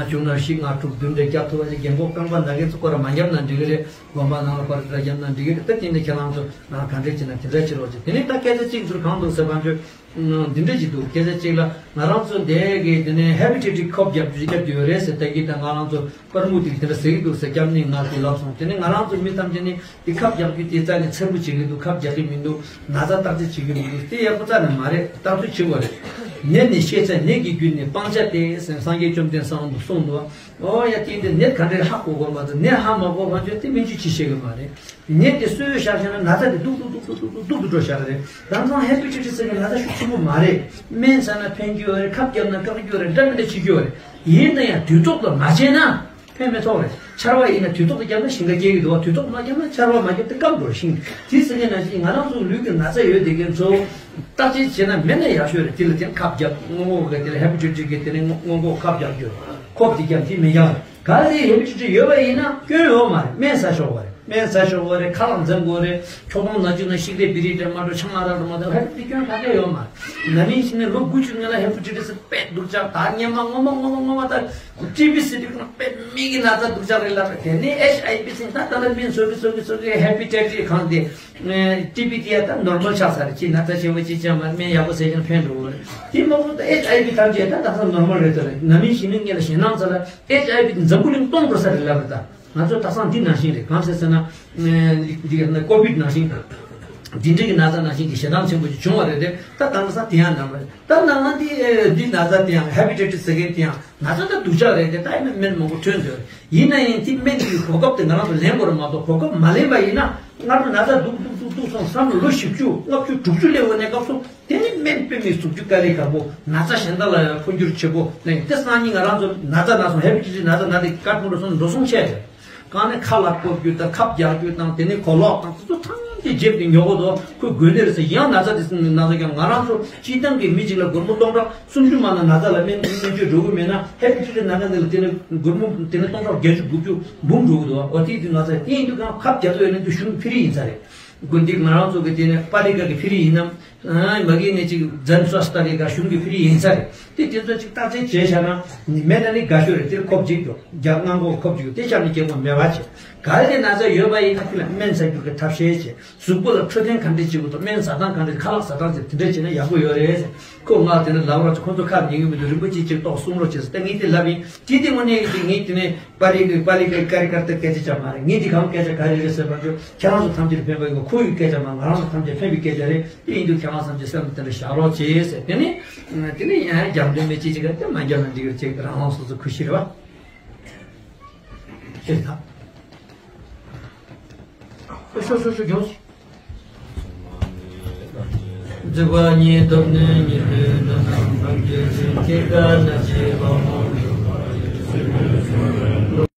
བྱུང་ན་བཞི་ལྔ་དྲུག་བདུན་དེ་རྒྱག་ཐུབ་པ་ཞིག་རྒན་གོག་རྐང་པ་ན་མཁན་ཚོ་སྐོར་ར་མ་བརྒྱབ་ན་འགྲིག་གི་རེད། དགོན་པ་ནང་ལ་སྐོར་ར་བརྒྱབ་ན་འགྲིག་གི་རེད། ད་དེ་ནས་ཁྱེད་རང་ཚོ་ག་འདྲས་བྱེད་ན་དེ་འདྲ་བྱེད་རོགས་བྱེད། དེ་ནས་ད་སྐད་ཆ་གཅིག་ཚུར་གང་འདུག་ཟེར་བ་ཚོས་འདི་འདྲ་ཅིག་འདུག་སྐད་ཆ་གཅིག་ལ་ང་རང་ཚོ་འདས་གི་དེ་ནས་ཧེ་པ་ཊའི་ཊིས་ཁབ་བརྒྱབ་རྒྱུ་བརྒྱབ་རྒྱུ་ཡོད་རེད་ཟེར། ད་གི་ད་ང་རང་ཚོ་པར་མུ་ཏིག་དེ་འདྲ་ཟེར་གི་འདུག་ཟེར་སྐྱབས་གནས་ང་དེ་ལབ་སོང་། དེ་ནས་ང་རང་ཚོ་མི་ཐམས་ཅད་ནི་དེ་ཁབ་རྒྱག་རྒྱུ་དེ་རྩ་ནས་འཚེར་པོ་བྱེད་གི་འདུག་ཁབ་རྒྱག་གི་མི་འདུག་ན་ཚ་བརྟག་དཔྱད་བྱེད་གི་མི་འདུག་དེ་ཡག་པོ་རྩ་ནས་མ་རེད། བརྟག་དཔྱད་བྱེད་དགོས་རེད། ནད་ནི་ཤེས་བྱ་ནད་ཀྱི་རྒྱུ་ནི་སྤང་བྱ་སྟེ་ཟེར་སངས་རྒྱས་བཅོམ་ལྡན་འདས་གསུངས་འདུག་ཨོ་ཡ་དེ་འདི་ནད་ག་འདྲས་ཧ་གོ་དགོས་མ་གཏོགས་ནད་ཧ་མ་གོ་བ་ཚོས་དེ་སྨན་བཅོས་བྱེད་ཤེས་གི་མ་རེད། ནད་དེ་གསོས་བཞག་བཞག་ན་ན་ཚ་དེ་སྡུག་སྡུག་སྡུག་སྡུག་སྡུག་སྡུག་སྡུག་ཏུ་འགྲོ་བཞག་གི་རེད། དེང་སང་ཧེ་པ་ཊའི་ཊིས་ཟེར་མཁན་ན་ཚ་ཤུགས་ཆེན་པོ་མ་རེད། སྨན་ཟ་ན་ཕན་གྱི་ཡོད་རེད། ཁབ་བརྒྱབ་ན་བཀག་གི་ཡོད་རེད། འདྲ་མི་འདྲ་བྱེད་ཀྱི་ཡོད་རེད། ཡིན་ན་ཡང་དུས་ཐོག་ཏུ་མ་བྱས་ན་ཕན་མི་ཐོགས་རེད། ཆར་པ་ཡིན་ན་དུས་ཐོག་ཏུ་བརྒྱབ་ན་ཞིང་ཁ་སྐྱེ་གི་འདུག་བ། དུས་ཐོག་ཏུ་མ་བརྒྱབ་ན་ཆར་པ་མ་བརྒྱབ་སྟེ་སྐམ་འགྲོ་རེད་ཤིང་། དེ་ཟེར་མཁན་ན་ཅིག་ང་རང་ཚོ་ལུས་ཀྱི་ན་ཚ་ཡོད་བསྡད་མཁན་ཚོ་བརྟག་དཔྱད་བྱས་ན་མེད་ན་ཡག་ཤོས་རེད། དེ་ལ་དེ་ཁབ་བརྒྱབ་སྔོན་འགོག་གི་དེ་ལ་ཧེ་པ་ཊའི་ཊིས་གི་དེ་ནས་སྔོན་འགོག་ཁབ་བརྒྱབ་རྒྱུ། ཁོབ་དེ་བརྒྱབ་དེ་མི་འགྱངས། གལ་ཏེ་ཧེ་པ་ཊའི་ཊིས་ཡོད་པ་ཡིན་ན་སྐྱོན་ཡོད་མ་རེད། སྨན་ཟ་ཆོག་པ་རེད། སྨན་ཟ་ཆོག་པ་རེད། ཁ་ལག་འཛེམ་དགོས་རེད། ཁྱོག་ཐོང་ན་བཅུག་ན་ཤིག་རེད་པི་རེད་དྲན་མ་འགྲོ་ཆང་ཨ་རག་འགྲོ་མ་འགྲོ་ཧེ་པ་ཊའི་ཊིས་སྐྱོན་ག་གེ་ཡོད་མ་རེད། ན་ནིང་ཕྱི་ནས་ལོ་དགུ་བཅུ་སྔོན་ལ་ཧེ་པ་ཊའི་ཊིས་དཔེ་སྡུག་ཅག་ད་སྔོན་མ་སྔོན་མ་སྔོན་མ་སྔོན་མ་ད་ཊི་བི་ཟེར་དུས་ཁོང་དཔེ་མིག་གི་ན་ཚ་སྡུག་ཅག་རེད་ལབ་རེད། དེ་ནས་ཨེཆ་ཨའི་ཝི་ཟེར་ད་ད་ལ་སྨན་བཟོ་གི་བཟོ་གི་བཟོ་གི་ཧེ་པ་ཊའི་ཊིས་གང་དེ་ཊི་བི་དེ་ཡ་ད་ནོར་མལ་ཆགས་ཚར་རེད། ཅི་ན་ཚ་ཆེན་པོ་ཅི་ཅང་མ་སྨན་ཡག་པོ་ཟས་ཀྱང་ཕན་འགྲོ་གི་རེད། དེ་མ་གཏོགས་ད་ཨེཆ་ཨའི་ཝི་ཐམས་ཅད་ད་ད་ས་ནོར་མལ་རེད་ད་རེད། ན་ནིང་ཕྱི་ནས་ངེད་ལ་ཞེད་སྣང་ཚ་ལ་ཨེཆ་ཨའི་ཝི་དེ་འཛམ་བུ་གླིང་སྟོང་འགྲོ་ས་རེད་ལབ་རེད་ད། ང་ཚོ་ད་སང་འདི་ནང་བཞིན་རེད། གང་ཟེར་ཟེར་ན། འདི་ག་ན་ཀོ་བིད་ནང་བཞིན། འདི་འདྲའི་གི་ན་ཚ་ནང་བཞིན་གྱི་ཞེ་སྡང་ཆེན་པོ་ཅིག་བྱུང་བ་རེད་དེ། ད་དེང་སང་དེ་ཡང་ནམ་རེད། ད་ནང་ང་འདི་འདི་ན་ཚ་དེ་ཡང་ཧེ་པ་ཊའི་ཊི་སི་ཟེར་མཁན་དེ་ཡང་ན་ཚ་ད་སྡུག་ཅག་རེད་དེ། ད་ཡིན་ན་སྨན་མང་པོ་ཐོན་ཟེར། ཡིན་ན་ཡང་དེ་སྨན་དེའི་གོ་སྐབས་དེ་ང་རང་ཚོ་ལེན་དགོས་རེད་མ་གཏོགས། གོ་སྐབས་མ་ལེན་པ་ཡིན་ན། སྔར་ན་ཚ་སྡུག་སྡུག་སྡུག་སྡུག་སོང་བསམ་ལོ་བཞི་བཅུ་ལྔ་བཅུ་དྲུག་ཅུ་སླེབས་ཡོང་ནས་སྐབས་སུ། དེ་ནི་སྨན་དཔེ་མི་སྲུབས་རྒྱུ་དཀའ་ལས་ཁག་པོ། ན་ཚ་གཞན་དག་ལ་ཡང་འཕོ་འགྱུར་ཆེ་པོ་ནས། དེ་སང་ཉིན་ང་རང་ཚོ་ན་ཚ་ན་སོང་། ཧེ་པ་ཊའི་ཊི་སི་ན་ཚ་ན་དེ་ཀ་ཐུང་འགྲོ་སོང་འགྲོ་སོང་ཆེ་རེད། གང་ནས་ཁ་ལག་བཀོག་རྒྱུ་དང་ཁབ་རྒྱག་རྒྱུ་དང་། དེ་ནས་གོ་ལོག་དང་དེ་ཚོ་ཐམས་ཅད་བརྗེད་དེ་ཉོ་གོ་དོ། ཁོས་དགོས་ནི་རེད་ཟེར། ཡང་ན་ཚ་དེ་སྲིད་ན་ཚ་ཀྱང་ང་རང་ཚོ་སྤྱིར་བཏང་གི་མི་གཅིག་ལ་སྒོར་མོ་སྟོང་ཕྲག་སུམ་ཅུ་མ་ན་ན་ཚ་ལ་སྨན་སྨན་བཅོས་འགྲོ་གི་མེད་ན། ཧེ་པ་ཊའི་ཊི་སི་ན་ཚ་འདི་ལ་དེ་ནས་སྒོར་མོ་དེ་ནས་སྟོང་ཕྲག་བརྒྱད་ཅུ་དགུ་བཅུ་འབུམ་འགྲོ་གི་འདུག་འོ་དེ་དུས་ན་ཚ་དེ་ཡིན་དུས་གང་ཁབ་རྒྱག་ཐུབ་ཡོད་ན་དུས་གཞུང་ཕི་རི་ཡིན་ས་རེད། དགོན་སྡེ་ང་རང་ཚོ་གི་དེ་ནས་པ་ལི་ཀ་གི་ཕི་རི་ཡིན་ནམ། ཨ། མ་གི་ནས་ཅིག་ཛན་སྭ་སྟ་ལི་ཀ་གཞུང་གི་ཕི་རི་ཡིན་ས་རེད། དེ་དེ་ཚོ་ཅིག་བརྟག་དཔྱད་བྱས་བཞག་ན་མེད་ན་ནི་དགའ་ཤོས་རེད། དེ་ཁོབ་ཅིག་ཏུ་རྒྱ་སྔ་འགོག་ཁོབ་ཅིག་དེ་ཤར་ནས་སྐྱེ་དགོས་མེད་པ་བྱས། གལ་ཏེ་ན་ཚ་ཡོད་པ་ཡིན་ན་དེ་ལ་སྨན་ཟ་རྒྱུ་གི་ཐབས་ཤེས་བྱས། གཟུགས་པོ་ལ་འཕྲོད་བསྟེན་ག་འདྲས་བྱེད་དགོས་དང་། སྨན་ཟ་སྟངས་ག་འདྲས། ཁ་ལག་ཟ་སྟངས་བྱས་དེ་འདྲས་བྱས་ན་ཡག་པོ་ཡོད་རེད་ཟེར། ཁོ་ང་དེ་ནས་ལབ་རོགས་ཅིག་ཁོ་ཚོ་ཁ་ཉན་གི་མི་འདུག་རིན་པོ་ཆེ་ཅིག་ཏོག་གསུང་རོགས་བྱེད་ཟེར། ད་ངས་དེ་ལབ་ཡིན། དེ་དེ་དངོས་གནས་ཀྱི་ངས་དེ་ནས་པ་རི་གི་པ་ལི་ཀའི་ཀ་རི་ཀར་ཏ་སྐད་ཆ་ཅང་མ་རེད། ངས་དེ་གང་སྐད་ཆ་ག་རེ་རེད་ཟེར་བ་འདྲ། ཁྱེད་རང་ཚོ་ཐམས་ཅད་ཕན་པ་ཡིན། ཁོ་ཡི་སྐད་ཆ་མ། ང་རང་ཚོ་ཐམས་ཅད་ཕན་པའི་སྐད་ཆ་རེད། དེ་ཡིན་དུས་ཁྱེད་རང་ཚོ་ཐམས་ཅད་སེམས་ལ་དེ་འདྲ་བཞག་རོགས་བྱེད་ཟེར། དེ་ནས་དེ་ནས་ཡང་རྒྱབ་འདོན་མེད་ཅེས་ཅིག་ག་དེ་མ་རྒྱབ་ན་འགྲིག་གི་རེད། ཅེས་རང་དབང་སོ་སོ་ཁུ་ཤི་རེད་བ། ཤེས་ཐབས། ཤོ་ཤོ་ཤོ་ཤོ་མགྱོགས། རྫི་བ་ཉིད་སྟོབས་ནི་ཉིད་ལུས་འདུ་ནམ་འཕང་རྒྱས་ཤིང་། སྐྱེ་རྒ་ན་འཆིའི་ལོ་རྨོངས་འཇོམས་པ་ཡི།